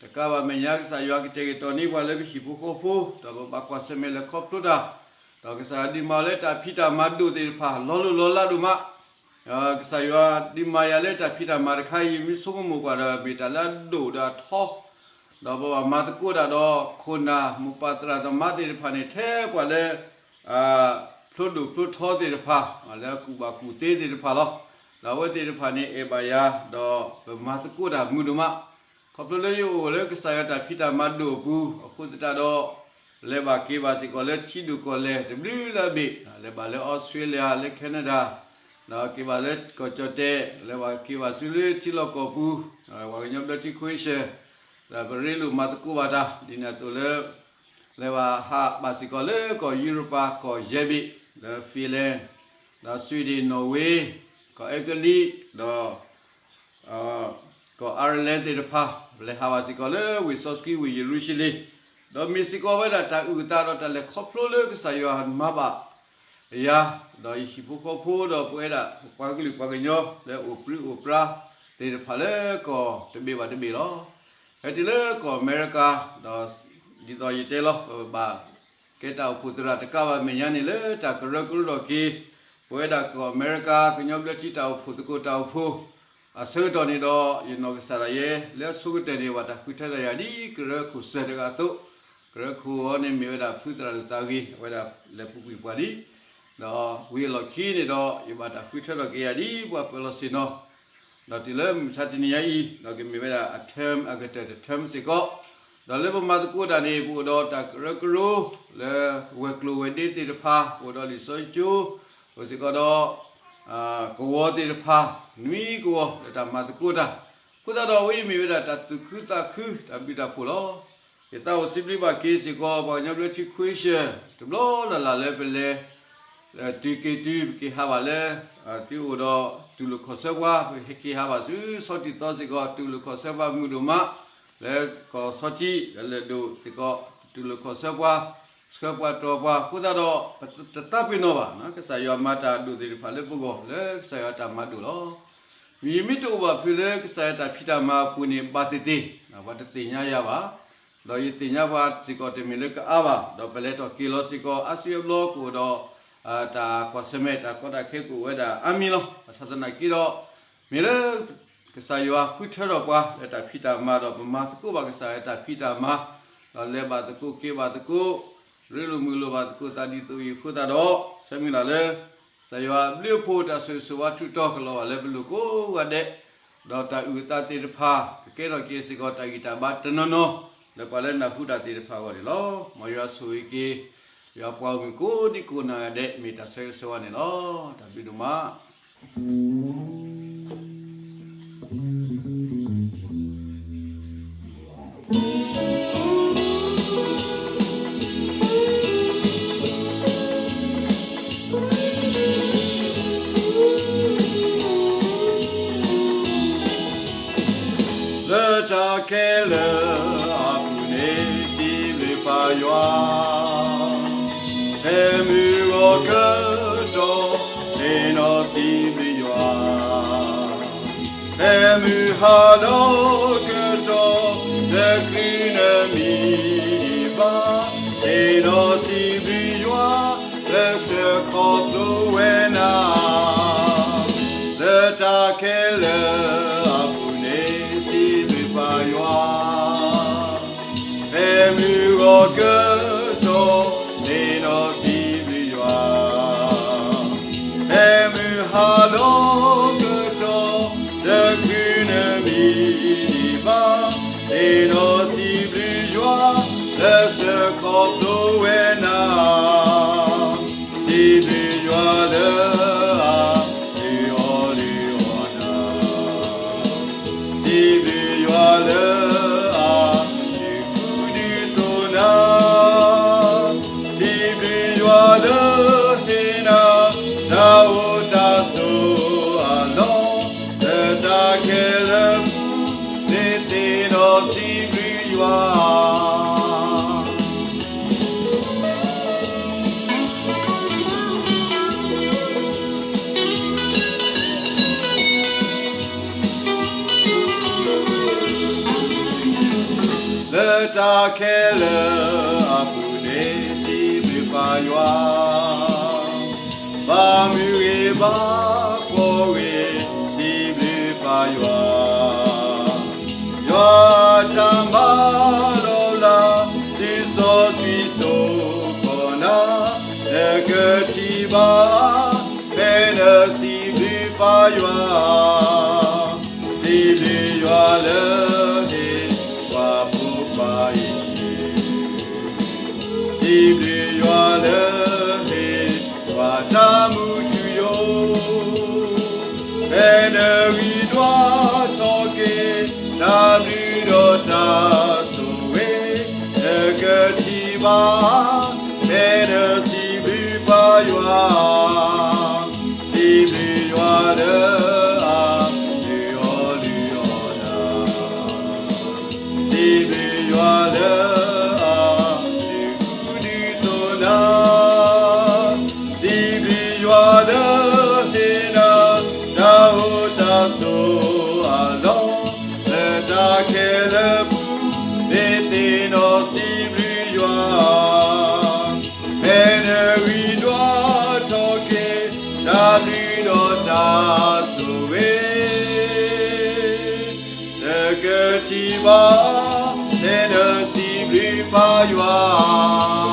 တကးဘၣ်မဲာ်ညါ ကစၢ်ယွၤကတဲာ်ကတီၤန့ၢ်ပှၤလၢပဟံၣ်ဖိဃီဖိ, ဒီးပဘၣ်ကွၢ်ဆၢၣ်မဲာ်လဲၤခီဖျိတၢ်, ဒီးကစၢ်ယွၤဒုးမၤလၢတၢ်ဖံးတၢ်မၤဒိၣ်သ့ၣ်တဖၣ် လီၤလိၢ်လီၤလးဒိၣ်မး ကစၢ်ယွၤဒုးမၤယၤလၢတၢ်ဖံးတၢ်မၤတခါအံၤ မ့ၢ်ဆိကမိၣ်ကွၢ်ဒီး မ့ၢ်တၢ်လၢအဒိၣ်ဒီးအထီ, ဒီးပဘၣ်မၤသကိးတၢ်ဒီးခိၣ်နၢ်မိၢ်ပၢ်သရၣ်သမါသ့ၣ်တဖၣ်န့ၣ် ထဲပှၤလၢ ဖျိဒိၣ်ဖျိထီသ့ၣ်တဖၣ်, လၢအကူၣ်ဘၣ်ကူၣ်သ့သ့ၣ်တဖၣ်လီၤ. ဒီးအဝဲသ့ၣ်တဖၣ်န့ၣ် အဲၣ်ဘၣ်ယၤ, ဒီးပမၤသကိးတၢ်မုာ်ဒိၣ်မး, ခီဖျိလၢယအိၣ်လၢကစၢ်ယွၤတၢ်ဖံးတၢ်မၤဒိၣ်အပူၤအဃိသတးဒီး လဲၤဘၣ်က့ၤဘၣ်စ့ၢ်ကီးလၢထံဒိၣ်ကီၢ်လဲၢ်တဘျုးလၢအဘ့ၣ်, လဲၤဘၣ်လၢအီစထြ့လယါ လၢ Canada, ဒီးက့ၤဘၣ်လၢကီၢ်ကၠီၣ်တဲၣ်, လဲၤဘၣ်က့ၤဘၣ်ဆူလၢထံလီၢ်ကီၢ်ပူၤ, ပှၤကညီဘျၢထံ Croatia, ဒီးပရ့လိာ်မၤသကိးဘၣ်တၢ် ဒ်န့ၣ်အသိးလၢ လဲၤဘၣ်ဟးဘၣ်စ့ၢ်ကီးလၢကီၢ်ယူရပၤ ကီၢ်ယဲၢ်ဘ့ၣ်, လၢ Finland, ဒီး Sweden, Norway, ကီၢ်အဲကလံး, ဒီး ကီၢ် Ireland သ့ၣ်တဖၣ်, လဲၤဟးဘၣ်စ့ၢ်ကီးလၢဝ့ၢ်စီဆှံ ဝ့ၢ်ယရူၤၡလ့ၣ်, ဒီးမ့ၢ်စ့ၢ်ကီးဝဲဒၣ်တၢ်အုၣ်အသးဒီးတၢ်လဲၤခီဖျိလၢကစၢ်ယွၤမၤဘၣ်ယၤ, ဒီးယဟံၣ်ဖိဃီဖိဒီးပဝဲဒၣ်ပပှၤကလုာ်ပှၤကညီလၢအိၣ်ပြံအိၣ်ပြါသ့ၣ်တဖၣ်လၢကီၢ်တဘ့ၣ်ဘၣ်တဘ့ၣ်လီၤ. ဟဲတုၤလၢကီၢ်အမဲရကၤ, ဒီးဒ်သိးယတဲလီၤ ပဘၣ်ကဲတၢ်အိၣ်ဖှိၣ်သရၣ်တကးဘၣ်မဲာ်ညါန့ၣ် လၢတၢ်ကရၢကရိထီၣ်က့ၤ ပဝဲဒၣ်ကီၢ်အမဲရကၤ ကညီဘျၢထံတၢ်အိၣ်ဖှိၣ်သကိးတၢ်အိၣ်ဖှိၣ် အဆၢကတီၢ်န့ၣ်ဒီး ယနီၢ်ကစၢ်ဒၣ်ယဲ လၢအဆိကတၢၢ်န့ၣ် ဘၣ်တၢ်ဃုထၢတၢ်ယၤဒ်ကရၢခိၣ်စၢၤတဂၤအသိး, ကရၢခိၣ်အံၤန့ၣ် မ့ၢ်ဝဲဒၣ်ဖုသရၣ်ဒိၣ်သးဂ့ၤ အဝဲဒၣ်လဲၤပူၤကွံာ်ပှၤလံ, ဒီးဝံၤအလီၢ်ခံန့ၣ်ဒီး ယဘၣ်တၢ်ဃုထၢထီၣ်က့ၤယၤဒ်ပှၤပၢၤလီၢ်ဆ့ၣ်နီၤ, ဒီးတုၤလၢမုၢ်မဆါတနံၤညါအံၤ ဒီးကမ့ၢ်ဝဲဒၣ်အ term အကတၢၢ်တ term စ့ၢ်ကီး, ဒီးလၢပမၤသကိးတၢ်န့ၣ် ပအိၣ်ဒီးတၢ်ကရၢကရိ လၢဝဲၤကျိၤဝဲၤဒ့သ့ၣ်တဖၣ်, ပအိၣ်ဒီးလံာ်စီဆှံကၠိ, အိၣ်စ့ၢ်ကီးဒီး ကဝီၤသ့ၣ်တဖၣ် နွံကဝီၤ လၢတၢ်မၤသကိးတၢ်, အဃိသတးဒီး အဝဲအံၤမ့ၢ်ဝဲဒၣ်တၢ်သူၣ်ခုသးခု တၢ်ဘျုးတၢ်ဖှိၣ်လီၤ. ယသးအိၣ်စံးဘျုးဘၣ်က့ၤစ့ၢ်ကီး ပှၤကညီဘျၢထံ Croatia တဘျီလၢ်လၢ်လၢပလဲၤ တုၤက့ၤတုၤ ပက့ၤဟးဘၣ်လၢ တုၤအိၣ်ဒီးတူၢ်လိာ်ခီၣ်ဆၢပှၤ, ပဟဲက့ၤဟးဘၣ်ဆူဆီထံသီစ့ၢ်ကီး တူၢ်လိာ်ခီၣ်ဆၢပှၤမုာ်ဒိၣ်မး, လၢကီၢ်ဆီထံ လၢလၢၢ်ဒိၣ်စ့ၢ်ကီး တူၢ်လိာ်ခီၣ်ဆၢပှၤ, ဆှၢပှၤတီၤပှၤ, အဃိသတးဒီး ပတသးပ့ၤနီၣ်ဘၣ် ကစၢ်ယွၤမၤတၢ်ဒိၣ်သ့ၣ်တဖၣ်လၢပဂီၢ် လၢကစၢ်ယွၤတၢ်မၤဒိၣ်လီၤ. ယမ့ၢ်တအိၣ်ဘၣ်ဖုးလၢကစၢ်ယွၤတၢ်ဖံးတၢ်မၤအပူၤန့ၣ် ဘၣ်သ့ၣ်သ့ၣ် ပှၤတသ့ၣ်ညါယၤဘၣ်. ဒီးယသ့ၣ်ညါပှၤစ့ၢ်ကီးတမ့ၢ်လၢကအါဘၣ်, ဒီးပလဲၤထီၣ်က့ၤလီၤစ့ၢ်ကီး အါစုအါဘျီကအိၣ်ဒီး တၢ်ကွၢ်ဆၢၣ်မဲာ် တၢ်ကီတၢ်ခဲကအိၣ်ဝဲဒၣ်အါမံၤလီၤ. ဘၣ်ဆၣ်သနာ်က့ဒီး မ့ၢ်လၢ ကစၢ်ယွၤဃုထၢထီၣ်ပှၤလၢတၢ်ဖံးတၢ်မၤဒီး ပမၤသကိးဘၣ်ကစၢ်ယွၤတၢ်ဖံးတၢ်မၤ, ဒီးလဲၤဘၣ်သကိးက့ၤဘၣ်သကိး, ရ့လိာ်မုာ်လိာ်ဘၣ်သကိးသးဒ်သိးအံၤအဃိသတးဒီး ဆၢမုၢ်လၢ်လၢ ကစၢ်ယွၤအဘျုးအဖှိၣ်တၢ်ဆိၣ်ဂ့ၤဆိၣ်ဝါထုးထီၣ်ကလီၤဘၣ်လၢပလိၤကိးဂၤဒဲး, ဒီးတၢ်အုၣ်အသးသ့ၣ်တဖၣ် ကကဲထီၣ်က့ၤစ့ၢ်ကီးတၢ်ဂံၢ်တၢ်ဘါတနီၤနီၤ, လၢပှၤလၢနၢ်ဟူတၢ်သ့ၣ်တဖၣ်အဂီၢ်န့ၣ်လီၤ. မ်ယွၤဆိၣ်ဂ့ၤက့ၤ ယွၤပှၤဂီၢ်မုၢ်ကိးဒံကိးနီၢ်ဂၤဒဲး မ့ၢ်တၢ်ဆၢဂ့ၤဆၢဝါန့ၣ်လီၤ. တၢ်ဘျုးဒိၣ်မး. လၢတၢ်ခဲလၢာ်အပူၤန့ၣ် စံးဘျုးပၢ်ယွၤ, ဖဲမုၢ်ဂီၤကတီၢ် သ့ၣ်နီၣ်စံးဘျုးယွၤ, ဖဲမုၢ်ဟါလီၤကတီၢ် တချုးနမံၤဘၣ်, သ့ၣ်နီၣ်စံးဘျုးယွၤ လၢဆၢခီဖျိဝဲနၤ, လၢတၢ်ခဲလၢာ်အပူၤန့ၣ် စံးဘျုးပၢ်ယွၤ, ဖဲမုၢ်ဂီၤကတီၢ် သ့ၣ်နီၣ်စံးဘျုးယွၤ, ဖဲမုၢ်ဟါလီၤကတီၢ် တချုးနမံၤဘၣ်, သ့ၣ်နီၣ်စံးဘျုးယွၤ လၢဆၢခီဖျိဝဲနၤ, စံးဘျုးယွၤလၢအလုၢ်အီၣ်လုၢ်အီနၤ, စံးဘျုးယွၤလၢအဒုးကူဒုးသိးနၤ, စံးဘျုးယွၤလၢဟ့ၣ်နၤ တၢ်အိၣ်တၢ်ဆိးအလီၢ်, လၢတၢ်ခဲလၢာ်ပူၤ န့ၣ်သ့ၣ်နီၣ်စံးဘျုးယွၤ လၢတၢ်ခဲလၢာ်အပူၤန့ၣ် စံးဘျုးပၢ်ယွၤ, ဘၣ်မုာ်ဂ့ၤဘၣ်ဖှီၣ်ဂ့ၤ စံးဘျုးပၢ်ယွၤ, ယွၤအတၢ်မၤလီၤလး စံးစီဆှံစိၤကီၢ်နၤ, နကထံၣ်ဘၣ် ဖဲနစံးဘျုးပၢ်ယွၤ, စံးဘျုးယွၤလၢဟ့ၣ်ပှၤဖိပှၤအ့ၣ်, စံးဘျုးယွၤလၢဟ့ၣ်ပှၤတၢ်မူထူယိာ်, ဖဲနဂံၢ်ဒွးထီၣ်က့ၤ တၢ်ဘျုးဒီးတၢ်ဆိၣ်ဂ့ၤ, နကထံၣ်ဘၣ် ဖဲနစံးဘျုးပၢ်ယွၤ, စံးဘျုးယွၤလၢအလုၢ်အီၣ်လုၢ်အီနၤ, စံးဘျုးယွၤလၢအဒုးကူဒုးသိးနၤ, စံးဘျုးယွၤလၢဟ့ၣ်နၤ တၢ်အိၣ်တၢ်ဆိးအလီၢ်, လၢတၢ်ခဲလၢာ်ပူၤ န့ၣ်သ့ၣ်နီၣ်စံးဘျုးယွၤ, ဖဲနဂံၢ်ဒွးထီၣ်က့ၤ တၢ်ဘျုးဒီးတၢ်ဆိၣ်ဂ့ၤ, နကထံၣ်ဘၣ် ဖဲနစံးဘျုးပၢ်ယွၤ